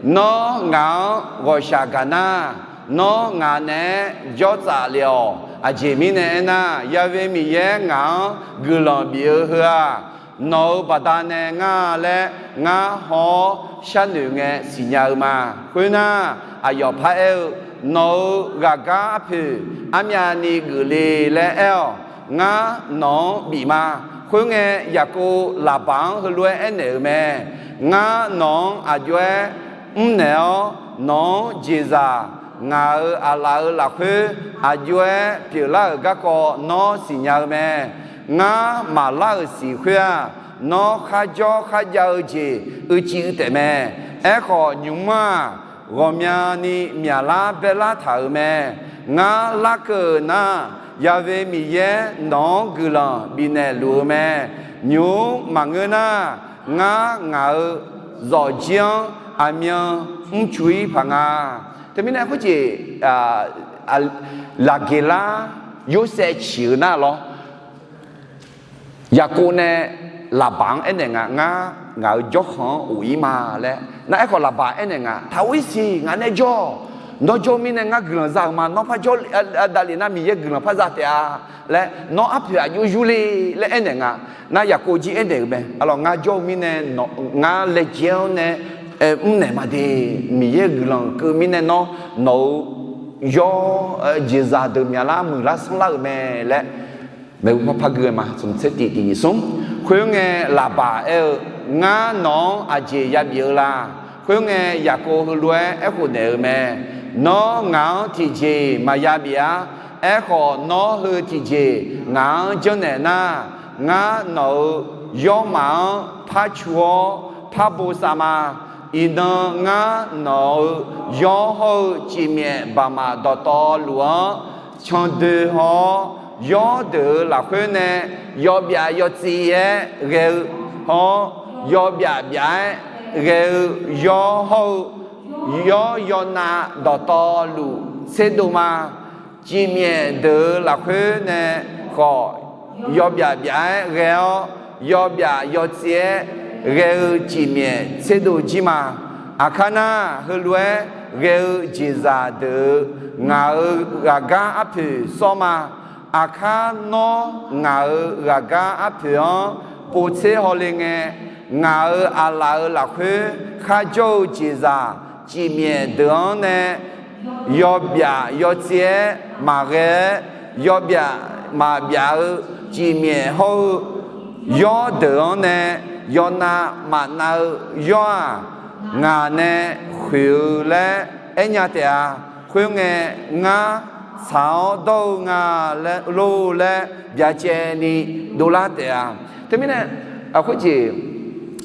Nawr ngaq-anr ghawqshaq gaq nar, nawr ngaq naeq-aer jawr tsaf le-awq. Aqjeq mirnae aernar, Ya'we Miqyaer ngaq-anr guiqlanq bif-eu heu-aq, nawq-euq baqdanae ngar laer ngar haw-awr sharnoeq ngae siqnya-eu ma. Khoernar, aqyawf paraer-eu, Nawq-euq ghaqgar arpoeq armyavni geuf le laer aer-awq. Ngar nawq-anr bif ma. Khoerngae, Yaqkov Laqbaq-anr heulof-aer aernaeq-euq mae. Ngar nawq-anr aqjox-aer mrnaeq-awr, nawq-anr jeqzaq ngaq-euq aqlaf-euq lafkhoer aqjox-aer pyeuflar-euq garkawv nawr siqnya-eu mae. Ngar maqlar-euq siq khoer-aq, nawr kharjawr kharjav-eu jeq uicuiv taefmae. Aerkhawf, nymq-mr-aq, ghawqmyani myaqlar baerlar taq-euq mae. Ngar larkeuv-euq nar, Ya'we Miqyaer nawq-anr guiqlanq bifnaeq luf-eu mae. Nymq-mr maqngeur nar, ngar ngaq-euq zawqjir-anr aqmyan mrcu-ir paq nga. Teumirnae khoerjeq, Laqgeqlar Yorsaev ciq-eu nar lawr, Yaqkov nae Laqbaq-anr aernaeq nga, Ngar ngaq-euq jawrkhanq-anr of-ir ma laer. Nar aerkhawf Laqbaq aernaeq nga, Taq or-ir siq, ngaq nae jawr-awq. Nawr jawr-eu mirnae ngar guiqlanq za-euq ma. Nawr par jawr davlef nar Miqyaer guiqlanq par za taef-a laer, nawr arpoeq aqjox yur le laer aernaeq nga. Nar Yaqkov jir aernaeq-euq mae, Arlawq, ngar jawr-eu mirnae ngar laejae-awr nae mrnaeq ma de. Miqyaer-euq guiqlanq keuv mirnae nawr nawq-euq yawr jeqzaq deuq myaqlar muiqlar sanrlar-euq mae laer maeqhu par par gui-eu ma. Smq tser tiq tiq nyiq smr. Khoerngae Laqbaq aer-eu, Ngar nawq-anr aqjeq yabif-eu la? Khoerngae Yaqkov heulof-aer aerkhof naeq-euq mae. Nawr ngaq-anr tiqjeq maqya bif-ar. Aerkhawf, nawr heu tiqjeq ngaq-anr janrnaeq nar, ngar nawq-euq yawrmaf-anr par cu-awr par bosav ma. Iqnan ngar nawq-euq yawr hawr-eu cifmyaef baqmaf dawqtawvluf-anr candoe haw-awr, yawrdeuq-euq lafkhoer nae yawbyaf yawtsi-aer ghae-eu hawr, yawbyaf byaf-aer ghae-eu yawr hawr-eu yawr yawnav dawqtawvluf tserdov ma. Cifmyaef deuq-euq lafkhoer nae khawf yawbyaf byaf-aer ghae-awr, yawbyaf yawtsi-aer ghae-eu cifmyaef tserdov jir ma. Aqkar nar, heulof-aer ghae-eu jeqzaq deuq-euq ngaq-euq ghaqgar arpoeq sawr ma. Aqkar nawr ngaq-euq ghaqgar arpoeq-anr povtser hawle ngae, ngaq-euq aqlaf-euq lafkhoer kharjawr-eu jeqzaq cifmyaef deuq-anr nae yawbyaf yawtsi-aer maqghae-aer, yawbyaf maqbyaf-eu cifmyaef hawr-eu yawrdeuq-anr nae yawnav maqnav-eu yawr-aq, ngaq nae khoeq-eu laer aernya taef-a. Khoerngae, ngar tsaq-awr dawr-eu nga lor laer byacaevni dovlar taef-a. Teumirnae, khoerjeq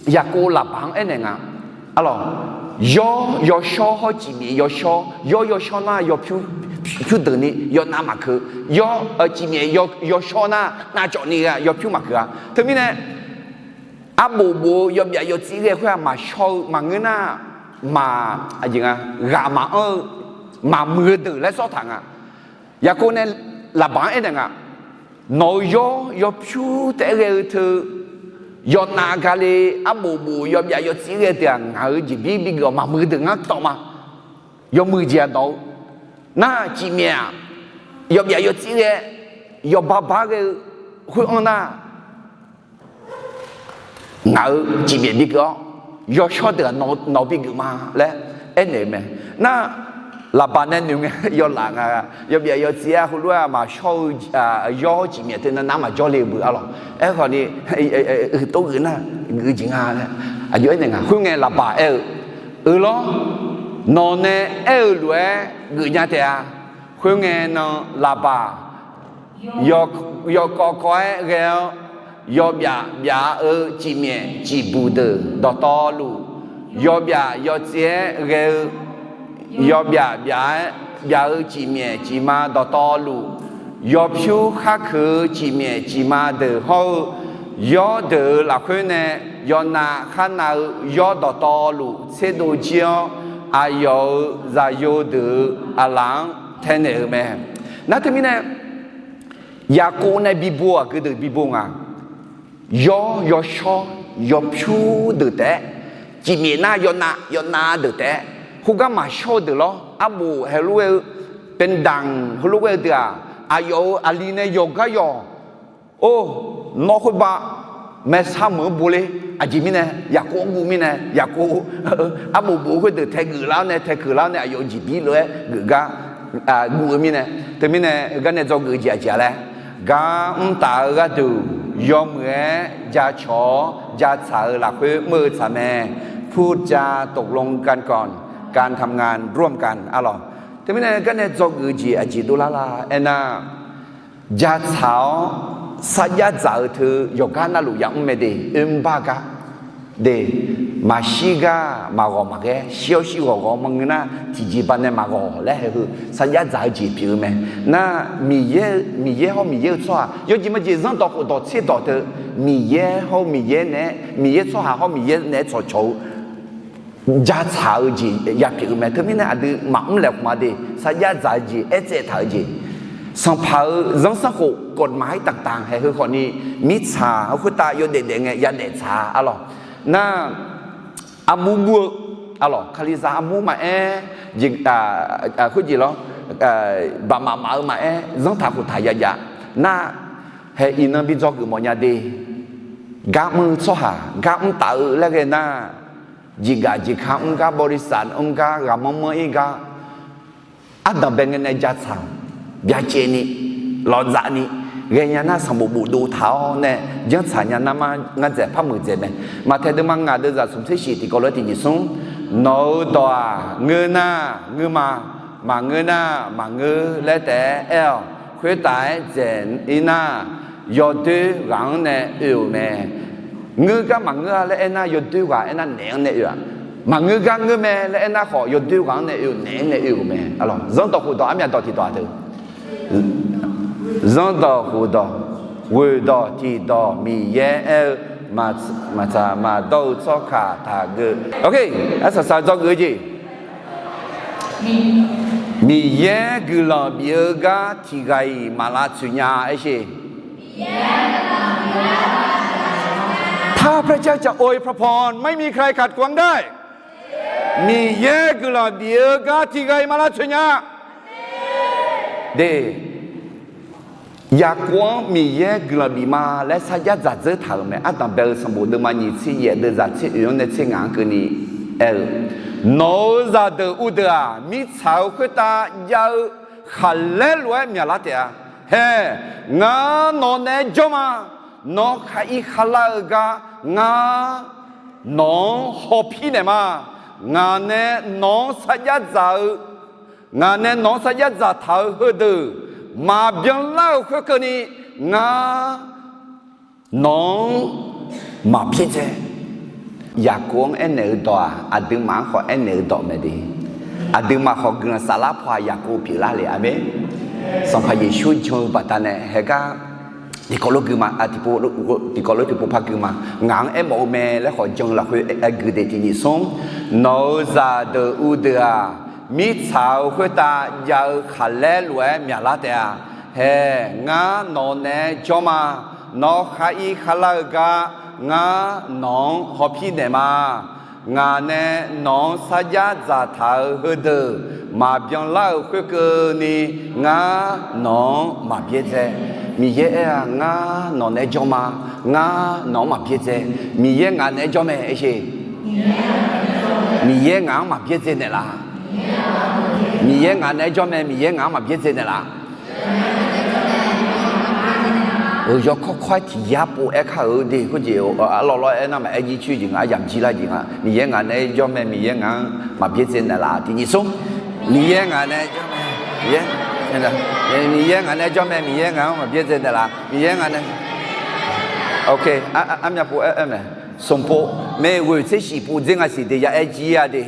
Yaqkov Laqbaq-anr aernaeq nga. Arlawq, yawr yawshawr hawr cifmyaef yawshawr, yawr yawshawr nar yawpyur pyurdeuqni yawnav maqkeuv, yawr cifmyaef yawshawr nar navcawvni ghae yawpyur maqkeuv-a. Teumirnae, arbof bof-eu yawbyaf yawtsir ghae khoer-aq maqshawr-eu maqngeur nar, maq, aqjeq nga, ghaq maqanr-eu maqmuiq-eu deuq laer sawr taq nga. Yaqkov nae Laqbaq-anr aernaeq nga, nawq-euq yawr yawpyur taef-aer ghae-eu teu yawnav gale, arbof bof yawbyaf yawtsir ghae deuq-aq ngaq-euq jeqbir bigeuf-awq, maqmuiq-eu deuq ngar tawv ma. Yawmuiq jeq-aq dawq-eu nar, cifmyaef-aq yawbyaf yawtsir ghae, yawba bar ghae-eu khoer-anr nar, ngaq-euq cifmyaef bigeuf-awr, yawshawr deuq-aq nawq bigeuf ma laer aernaeq-eu mae. Nar, laqbaq nae noeq ngae yawlaf nga, yawbyaf yawtsaev-aer heulof-aer maqshawr-eu, yawr cifmyaef teu nav nar maqjawr le-eu beu arlawq. Aerkhawf ni, uqtov geuf nar, geuf jeq nga laer aqjox aernaeq nga. Khoerngae laqbaq aer-eu, Euq lawr, nawq nae aer-eu lof-aer geufnya taef-a. Khoerngae nan laqbaq yawkawv kawv-aer ghae-awr, yawbyaf byaf-eu cifmyaef cifbuq deuq dawqtawvluf, yawbyaf yawtsaev-aer ghae-eu, yawbyaf byaf-aer byaf-eu cifmyaef cifma dawqtawvluf, yawpyur khar keuq-eu cifmyaef cifma deuq hawr-eu, yawr deuq-euq lafkhoer nae yawnav kharnav-eu yawr dawqtawvluf tserdov jir-awr, aqyawf-euq zaqyo deuq-euq aqlaf-anr taenaeq-eu mae. Nar teumirnae, Yaqkov nae bibo-aq, geu deuq bibo nga. Yawr yawshawr yawpyur deuq taef-aer, cifmyaef nar yawnav yawnav deuq taef-aer, khoergar maqshawr-eu deuq lawr, arbof heulof-aer-eu, เป็นด่าง heulof-aer-eu deuq-aq, aqyawf-euq aqli nae yawqgar yawq. Or, nawr khoerbav maersar meuq-anr bo ler. Aqjeq mirnae, Yaqkov-anr guv mirnae, Yaqkov arbof bof-eu khoerdeuq taegeuf lar-awr nae, taekeuf lar-awr nae, aqyawf-euq jeqbir lof-aer geuf gar guv-eu mirnae. Teumirnae, heugar nae dzawgeuf-eu jeq aqjeq-a laer, gar mr taf-eu gharduq yawmuiq-aer jacawq-awr jatsaq-eu lafkhoer mr-eu tsaq mae. พูดจาตกลงกันก่อน การทำงานร่วมกัน arlawq. Teumirnae gar nae dzawgeuf-eu jeq aqjeq dovlar lar aernar, jatsaq-awr sarjax dzaq-eu teu yawqgar navluf yamr mae de, oermr bar gar de, maqshir gar maqghawq maqghae, shir-awr shir ghawq ghawq maqngeur nar, tiqjeq baqdanae maqghawq laer haeq heu sarjax dzaq-eu jeq pyeuf-eu mae. Nar, Miqyaer, Miqyaer hawr Miqyaer-eu tsawrhaq yawjeq majeq zanrdawq khofdawq tserdawq teu, Miqyaer hawr-eu Miqyaer naeq-aer, Miqyaer tsawrhaq hawr Miqyaer naeq-aer tsawqcawq-eu jatsaq-eu jeq yapyeuf-eu mae. Teumirnae aqdui maqmr laeqhmq-a de, sarjax dzaq-eu jeq, aertsaev taq-eu jeq, sanqpaq-euq zanrsanrkhof กฎหมายต่างๆ haeq heu khawfni, mirtsaq-eu khoertav yawdaef daef ngae yadaef tsaq-a arlawq. Nar, armur mur-eu arlawq, kalizaq armur maqaer, khoerjeq lawr, baqmaf maf-eu maqaer, zanrtaq khoftaq yajav nar, haeq iqnan bi dzawgeuf mawfnya de. Gar mr-eu tsawrhaq gar mr taf-eu laer ghae nar, jeqgaq jeqka mr gar, บริษัท mr gar, ghaqmanr manr-ir gar, ardanq bae ngae nae jatsaq, byacaevni, lawqdzaqni ghaenya nar, sanqbof bofdov taq-awr nae janrtsaq nya nar ma, ngar dzaeq par muiqdzaeq mae. Maqtaeq deuvma ngaq deuvzaq smq tser shif tiqkawv lof-aer tiqnyiq smr, nawq-euq dawq-aq ngeur nar ngeur ma, maqngeur nar maqngeur laer taef-aer aer-awq. Khoertav-aer dzaeq-ir nar, yawdoer ghaq-anr nae oe-euq mae. Ngeur gar maqngeur-a laer aernar, yawdoer ghaq aernar naeq-anr nae oe-aq. Maqngeur gar ngeur mae laer aernar khawf, yawdoer ghaq-anr nae oe-eu naeq-anr nae oe-euq mae. Zanrdawq khofdawq armyav dawq tiqdawq-aq deuq, zanrdawq khofdawq, ghoeqdawq tiqdawq Miqyaer aer-eu, maqtsaq maqdawr-eu tsawrkaq taqgeu. Arsaq saq dzawgeuf-eu jeq, Miqyaer guiqlanq bif-eu gar tiqghaq-iq maq lavtsoeq nya aersheq. ถ้าพระเจ้าจะอวยพระพร ไม่มีใครขัดขวางได้ Miqyaer guiqlanq bif-eu gar tiqghaq-iq maq lavtsoeq nya. De, Yaqkov-anr Miqyaer guiqlanq bif ma laer sarjax dzaq dzeur taq-euq mae. Ardanq bae-eu sanqbof deuvma nyiq tser yaef deuvzaq tser oeq-anr nae tser ngaq-anr keuvni aer-eu, nawq-euq zaqdeuq uvdeuq-aq, mirtsaq-eu khoertav jav-eu khaqlaer lof-aer myaqlar taef-a. Hae, ngar nawq naeq-aer jawr ma. Nawr khar ir kharlar-eu gar ngar nawq-anr hawpir naeq ma. Ngaq nae nawq-anr sarjax dzaq-eu, ngaq nae nawq-anr sarjax dzaq taq-eu heudeuq maqbyan lar-eu khoerkeuvni, ngar nawq-anr maqpir dzae. Yaqkov-anr aernaeq-eu dawq-aq, aqduimaf-anr khawf aernaeq-eu dawq mae de. Aqduimaf khawf guiqlanq saflar paw-aq Yaqkov pyeuflar le. Aqmeq. Sanqpaq Yeqsur jan-eu baqdanae haegar tiqkawv lof gui ma, tiqkawv lof tiqpov par gui ma. Ngaq-anr aermawf-eu mae laer khawf jan-eu lafkhoer aer gui de. Tiqnyiq smr, nawq-euq zaqdeuq uvdeuq-aq, mirtsaq-eu khoertav jav-eu khaqlaer lof-aer myaqlar taef-a. Hae, ngar nawq naeq-aer jawr ma. Nawr khar ir kharlar-eu gar ngar nawq-anr hawpir naeq ma. Ngaq nae nawq-anr sarjax dzaqtaq-euq heudeuq maqbyan lar-euq khoerkeuvni, ngar nawq-anr maq byaerdzae. Miqyaer aer-aq, ngar nawq naeq-aer jawr ma, ngar nawq-anr maq byaerdzae. Miqyaer ngaq naeq-aer jawr mae, aersheq. Miqyaer ngaq-anr maq byaerdzae naeqlaf. Miqyaer ngaq naeq-aer jawr mae, Miqyaer ngaq-anr maq byaerdzae naeqlaf. Yawkawr kawr-aer tiq yar pov-aer kar-euq de, khoerjeq arlawr lawr-aer aernar maqaer jir coer jeq nga, aryamq jir lar jeq nga. Miqyaer ngaq naeq-aer jawr mae, Miqyaer ngaq-anr maq byaerdzae naeqlaf. Tiq nyiq smr. Miqyaer ngaq naeq-aer jawr mae, Miqyaer, Miqyaer ngaq naeq-aer jawr mae, Miqyaer ngaq-anr maq byaerdzae naeqlaf. Miqyaer ngaq nae, ok, armyav pov-aer aer mae. Smq pov mae, ghoeq tser shif pov dzer nga siq de ya aer jir-a de.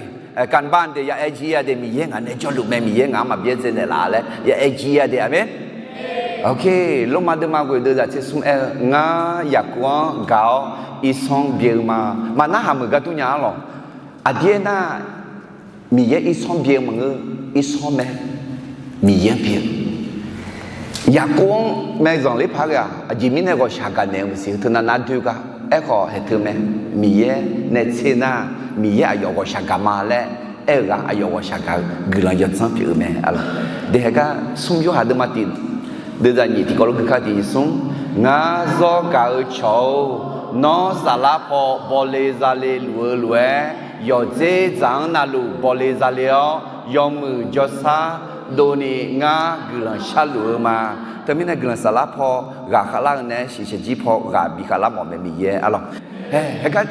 Kanban de ya aer jir-a de, Miqyaer ngaq naeq-aer jawrluf mae, Miqyaer ngaq-anr maq byaerdzae naeqlaf laer ya aer jir-a de. Aqmeq. Ok, Lormav deuvma ghoeq deuvzaq tser smr aer-eu, ngar Yaqkov-anr gaq-awr irsanr byae-eu ma. Maqnarhaq meuq gar dur nya-ar lawq. Aqdir aernar, Miqyaer irsanr byae-eu maqngeur, irsanr mae, Miqyaer-anr byae-eu. Yaqkov-anr mae zanqler paq-aer ghae-aq, aqjeq mirnae ghawqshaq gaqnaeq-eu maqsiq, heu teu navnav doe gar. Aerkhawf haeq teu mae, Miqyaer nae tser nar, Miqyaer aqyawf ghawqshaq gaq ma laer aer-eu ghaq, aqyawf ghawqshaq gaq-eu guiqlanq yawdzanr pyeuf-eu mae. Aqlawq, de haeq gar smr Yorhaq deuvma tiq, deuvzaq nyiq tiqkawv lof gui kar tiq nyiq smr. Ngar zawr gaq-eu cawq-or, nawr saflar paw bawle zale luf-eu lof-aer, yawqdzer dzaq-anr navluf bawle zale-awr, yawmuiq jawrshar dovni ngar guiqlanq sharluf-eu ma. Teumirnae guiqlanq saflar paw ghaqkhav lar-eu nae shiqshaq jir paw ghaq bikhav lar mawf mae Miqyaer. Aqlawq, haeq gar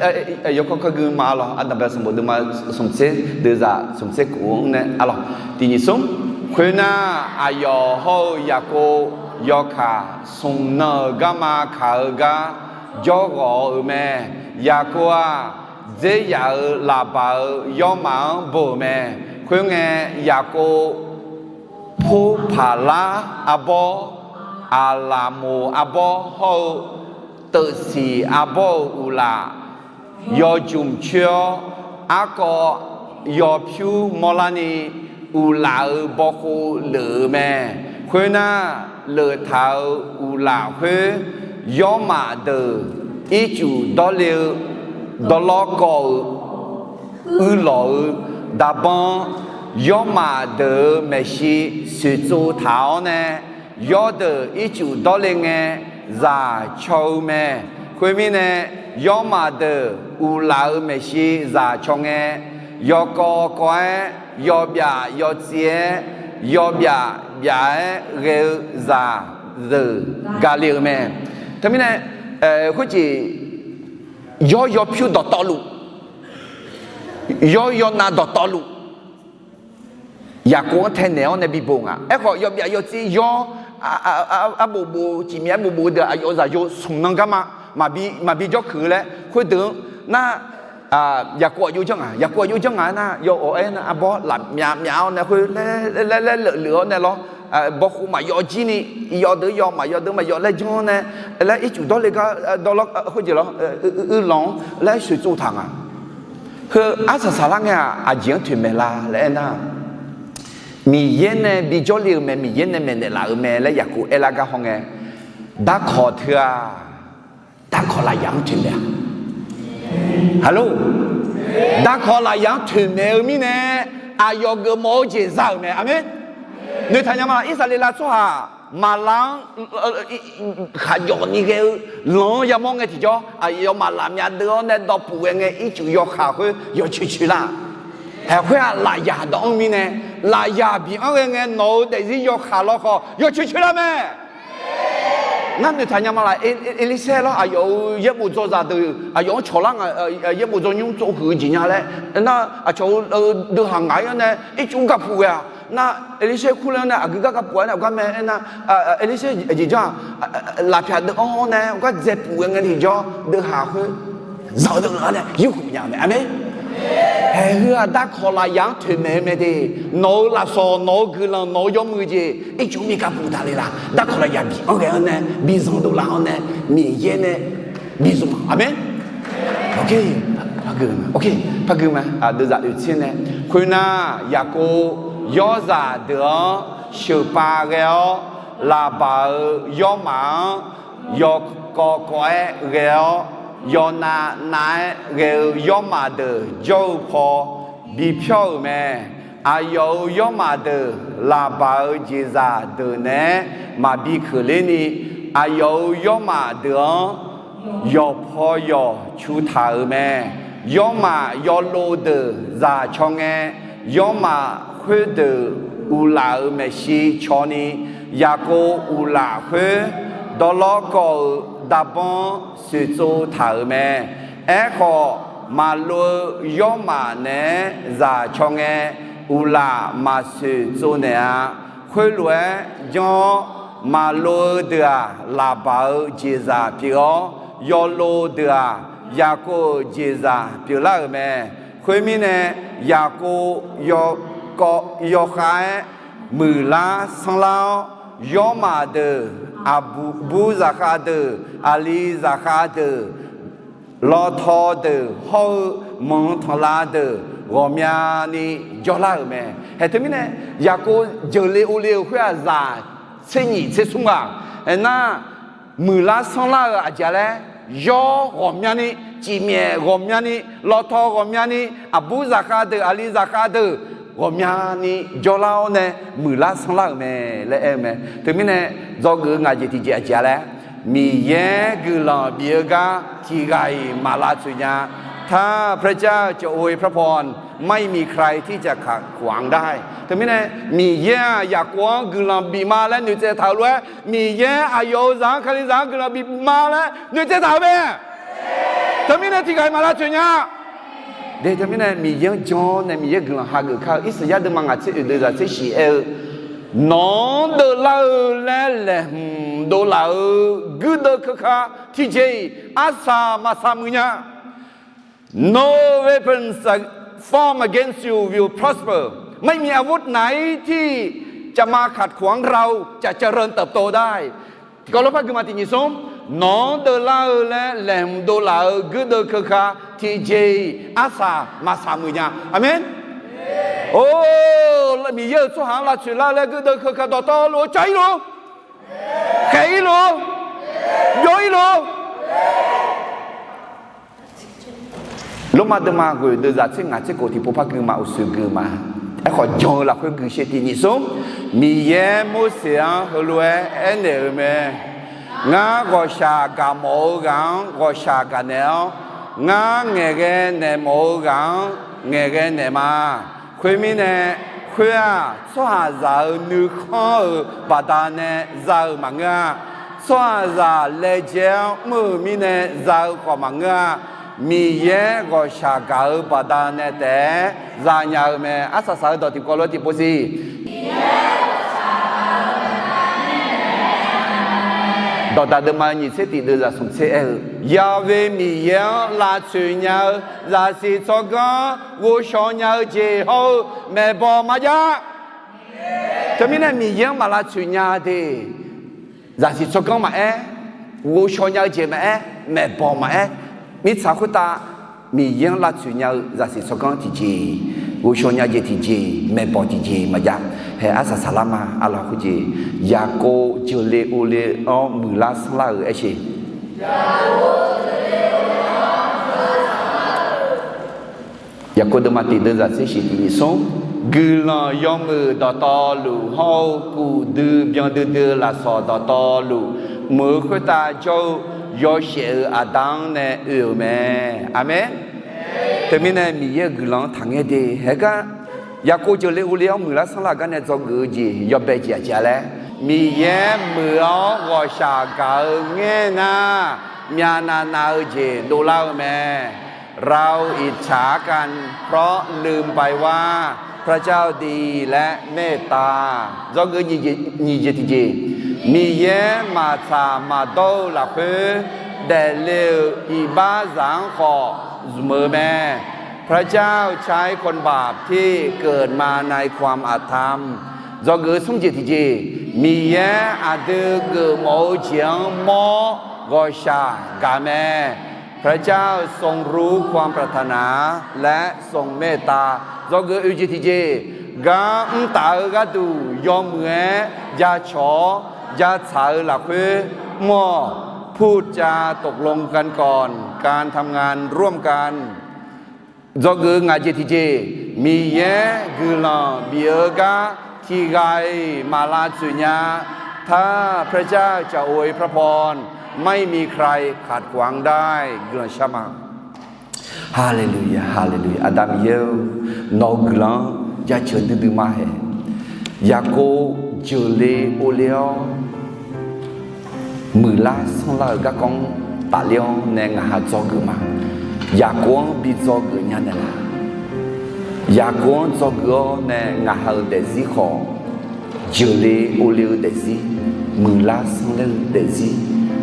yawkawr kawr gui ma. Aqlawq, aqdaq bae sanqbof deuvma smq tser deuvzaq smq tser kof-anr nae, aqlawq, tiq nyiq smr. Khoernar, aqyawf hawr-eu Yaqkov yawkaq smq nan-euq garma kaq-eu gar jawrghawq-eu mae. Yaqkov-aq, dzeryaq-euq Laqbaq-euq yawrmaf-anr bo-euq mae. Khoerngae, Yaqkov purpaqlar arbawr, aqlaqmoq arbawr hawr-eu teufsiq arbawr-euq uqlaf yawjmq coer-awr, arkawv yawpyur mawrlarni, uqlaf-euq bawkhov leuf-eu mae. Khoernar, leuftaq-euq uqlaf khoer, yawrmaf deuq ircuf dawrle-eu dawrlawr kawv-euq uirlawq-eu darbanr, yawrmaf deuq-euq maeqshi soeqtsov taq-awr nae, yawrdeuq ircuf dawrle ngae zaq caw-eu mae. Khoermirnae, yawrmaf deuq uqlaf-euq maeqshi zaq caw ngae, yawkawv kawv-aer, yawbyaf yawtsaev-aer, yawbyaf byaf-aer ghae-eu zaq zeuq gale-euq mae. Teumirnae, khoerjeq yawr yawpyur dawqtawvluf, yawr yawnav dawqtawvluf, Yaqkov-anr taenaeq-awr nae bibo nga. Aerkhawf, yawbyaf yawtsaev yawr, arbof bof, cifmyav arbof bof-eu deuq aqyawf-euq zaqyo smq nan garma maqbi jawrkuiq-eu laer khoerdeuq-anr nar, Yaqkov aqjox janr nga, Yaqkov aqjox janr nga-aer nar, yawawq-aer nar arbawr lafmyav myaf-awr nae khoer laer laer laer leufluf-awr nae lawr, bawkhov maqyawf jir ni, yawdeuq yawf maqyawf deuq maqyawf laer janr-awr nae laer ircuf dawrle gar dawrlawr khoerjeq lawr, uirlawq-anr laer soeqtsov taq nga. Heu arsaq saqlar ngae-aq, aqjeq-anr toeqmaeq la laer aernar, Miqyaer nae bijawrle-euq mae, Miqyaer nae maeqnaeq laf-euq mae laer Yaqkov aerlar gar hawngae, darkawq teu-aq, darkawq lafyaq-anr toeqmaeq-a. Halo, darkawq lafyaq-anr toeqmaeq-eu mirnae, aqyawf geufmawf-eu jeq za-euq mae. Aqmeq. Noeqtaq nya ma laf, Irsaqleqlav tsawrhaq maqlar-anr khaqjawf ni ghae-eu lanq-anr yamawr ngae tiqjawr, aqyawfmaf lafmyav deuv-awr nae dawqpuq ghae ngae, ircuf yawkaq khoer yawcoeq coeq lar. Haeq khoer-aq lafyaq dawq-anr mirnae, lafyaq biq-anr ghae ngae nawq-euq daefzir yawkaq lawkhawf yawcoeq coeq lar mae. Ngar noeqtaq nya ma laf, Erlirsaer lawr aqyawf-euq yaerbof dzawzaq deuq aqyawf-anr cawqlar nga, yaerbof dzawnymr tsov huiq-eu jeq nya laer nar, aqcawq-eu deuv haq ngaq-ir-awr nae ircuf gappuq ghae-aq nar, Erlirsaer kurler-awr nae aqgeu gar gappuq-aer nae aqgar mae aernar, Erlirsaer aqjeq janr-aq, lafpyaq deuv-anr nae aqgar dzaepuq ghae ngae tiqjawr deuv haq khoer zanq-eu deuv-anr nae yurhuq nya-eu mae. Aqmeq. Haeq heu-aq darkawq lafyaq-anr toeqmaeq-eu mae de. Nawq-euq lafsawq, nawq-euq guiqlanq, nawq-euq yawmuiq jeq ircuf mir gappuq taqle laf. Darkawq lafyaq biq-anr ghae-anr nae bizanq dovlaf-anr nae Miqyaer nae bizmq. Aqmeq. Par gui ma, deuvzaq oeq tser nae, khoernar, Yaqkov yawrzaq deuq-anr sheuqpav ghae-awr, Laqbaq-euq yawrmaf-anr yawkawv kawv-aer ghae-awr, yawqnav nav-aer ghae-eu yawrmaf deuq jawr-eu paw bipyawr-euq mae. Aqyawf-euq yawrmaf deuq laqbaq-eu jeqzaq deuq naeq-aer maqbi keuqler ni, aqyawf-euq yawrmaf deuq-anr yawqpaw yawq cu taq-euq mae. Yawrmaf yawlov deuq zaq caw ngae, yawrmaf khoerdeuq uqlaf-euq maeqshi caw ni, Yaqkov uqlaf khoer dawrlawr kawv-euq darbanr soeqtsov taq-euq mae. Aerkhawf, maqlov-eu yawrmaf naeq-aer zaq caw ngae, uqlaf maqsoeqtsov naeq-a. Khoerlof-aer janr-awr, maqlov-eu deuq-aq, laqbaq-eu jeqzaq pyeuf-awr, yawlov deuq-aq, Yaqkov-euq jeqzaq pyeuflar-euq mae. Khoermirnae, Yaqkov yawkawv yawkhav-aer muiqlar sanrlar-awr, yawrmaf deuq, aqbur zaqkhav deuq, aqli zaqkhav deuq, lawtaw deuq hawr-eu manq tanqlav deuq ghawqmyani jawrlar-euq mae. Haeq teumirnae, Yaqkov jeuqle ovle-euq khoer-aq, zaq tser nyiq tser smr ghaq. Aernar, muiqlar sanrlar-eu aqjeq laer, yawr ghawqmyani, cifmyaef ghawqmyani, lawtaw ghawqmyani, aqbur zaqkhav deuq, aqli zaqkhav deuq ghawqmyani jawrlar-awr nae muiqlar sanrlar-euq mae laer aer-eu mae. Teumirnae, dzawgeuf-eu ngaq jeq tiqjeq aqjeq laer, Miqyaer guiqlanq bif-eu gar tiqghaq-iq maq lavtsoeq nya. ถ้าพระเจ้าจะอวยพระพร ไม่มีใครที่จะขัดขวางได้ Teumirnae, Miqyaer-aq Yaqkov-anr guiqlanq bif ma laer noeqtsaev taq-euq lof-aer, Miqyaer aqyawf-euq zaq-anr, Kalizaq-anr guiqlanq bif ma laer noeqtsaev taq-euq mae. Teumirnae tiqghaq-iq maq lavtsoeq nya. De teumirnae Miqyaer-anr jan-awr nae Miqyaer guiqlanq hageuf kar-eu Irsaqyar deuvma ngaq tser oeq deuv zaq tser shiq aer-eu, Nawq-anr deuvlar-eu laer laeqhmq dovlaf-eu guirdeuv keuka tiqjeq-iq arsaq maqsaq muiq nya. No weapons formed against you will prosper. ไม่มีอาวุธไหนที่จะมาขัดขวางเรา จะเจริญเติบโตได้ Tiqkawv lof par gui ma tiq nyiq smr, Nawq-anr deuvlar-eu laer laeqhmq dovlaf-eu guirdeuv keuka tiqjeq-iq arsaq maqsaq muiq nya. Aqmeq. Or, Miqyaer-euq tsawrhaq-anr lavtsoeq lar-eu laer guirdeuv keuka dawqtawvluf-eu cav-ir luf, khaeq-ir luf, byov-ir luf. Lormav deuvma ghoeq deuv zaq tser ngaq tser kof tiqpov par gui ma uqshoe gui ma. Aerkhawf jan-eu lafkhoer gui sher tiq nyiq smr, Miqyaer Morseq-anr heulof-aer aernaeq-euq mae. Ngar ghawqshaq gaq mawf-eu ghaq-anr ghawqshaq gaq naeq-awr, ngar ngaeqghae naeq mawf-eu ghaq-anr ngaeqghae naeq ma. Khoermirnae, khoer-aq, tsawrhaqzaq-euq nuikhanr-euq baqdanae za-eu maqngeur-a. Tsawrhaqzaq laejae-anr mr-euq mirnae za-eu khawf maqngeur-a. Miqyaer ghawqshaq gaq-eu baqdanae taef-aer zanya-eu mae. Arsaq saq-eu dawq tiqkawv lof-aer tiqpov siq. Dawqdaq deuvma nyiq tser tiq deuv zaq smq tser aer-eu, Yaqve Miqyaer-anr lavtsoeq nya-eu zaqsiq tsawrganr ghovshaw nya-eu jeq hawr-eu maeqbawq maqjav. Teumirnae Miqyaer-anr maq lavtsoeq nya de, zaqsiq tsawrganr maqaer, ghovshaw nya-eu jeq maqaer, maeqbawq maqaer, mirtsaq khoertav Miqyaer-anr lavtsoeq nya-eu zaqsiq tsawrganr tiqjeq, ghovshaw nya jeq tiqjeq, maeqbawq tiqjeq maqjav. Hae arsaq saqlar ma. Arlaq khoerjeq, Yaqkov jeuqle ovle-anr muiqlar sanrlar-euq aersheq. Yaqkov deuvma tiq deuv zaq tser shiq tiq nyiq smr, guiqlanq yawmuiq dawqtawvluf hawr-eu kuf dui byan duidui-eu lafsawq dawqtawvluf, mq-euq khoertav jawr-eu yawshaef-euq aqda-anr nae oe-euq mae. Aqmeq. Teumirnae Miqyaer-euq guiqlanq-anr taqngaer de. Haegar Yaqkov jeuqle ovle-anr muiqlar sanrlar gar nae dzawgeuf-eu jeq yawbae jeq aqjeq-a laer, Miqyaer muiq-awr ghawqshaq gaq-eu ngaer nar, myavnav nav-eu jeq dovlar-eu mae. เราอิจฉากันเพราะลืมไปว่า พระเจ้าดีและเมตตา Dzawgeuf nyiq jeq tiqjeq, Miqyaer maqtsaq maqdawr-eu lafkhoer daefle-euq iqbaxzaq-anr khawf zmq-eu mae. พระเจ้าใช้คนบาปที่เกิดมาในความอธรรม Dzawgeuf smr jeq tiqjeq, Miqyaer aqdui geufmawf-eu jeq-anr mawr ghawqshaq gaq mae. พระเจ้าทรงรู้ความปรารถนาและทรงเมตตา Dzawgeuf oe jeq tiqjeq, gar mrtaf-eu gharduq yawmuiq-aer jacawq-awr jatsaq-eu lafkhoer mr-awq. พูดจาตกลงกันก่อน การทำงานร่วมกัน Dzawgeuf-eu ngaq jeq tiqjeq, Miqyaer guiqlanq bif-eu gar tiqghaq-iq maq lavtsoeq nya. ถ้าพระเจ้าจะอวยพระพร ไม่มีใครขัดขวางได้ Guiqlanq shar ma. Haleluya, haleluya. Aqda Miqyaer-or, nawq-eu guiqlanq-anr jaceuq duidui ma haeq. Yaqkov jeuqle ovle-awr, muiqlar sanrlar-eu garkawv-anr tafler-awr nae ngaq ha dzawgeuf ma. Yaqkov-anr bi dzawgeuf nya naeqlaf. Yaqkov-anr dzawgeuf-awr nae ngaq ha-euq daefzir khawf, jeuqle ovle-eu daefzir, muiqlar sanrlar-eu daefzir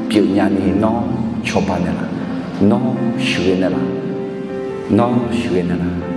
pyeufnya ni nawr cawba naeqlaf, nawr sheuqghae naeqlaf, nawr sheuqghae naeqlaf.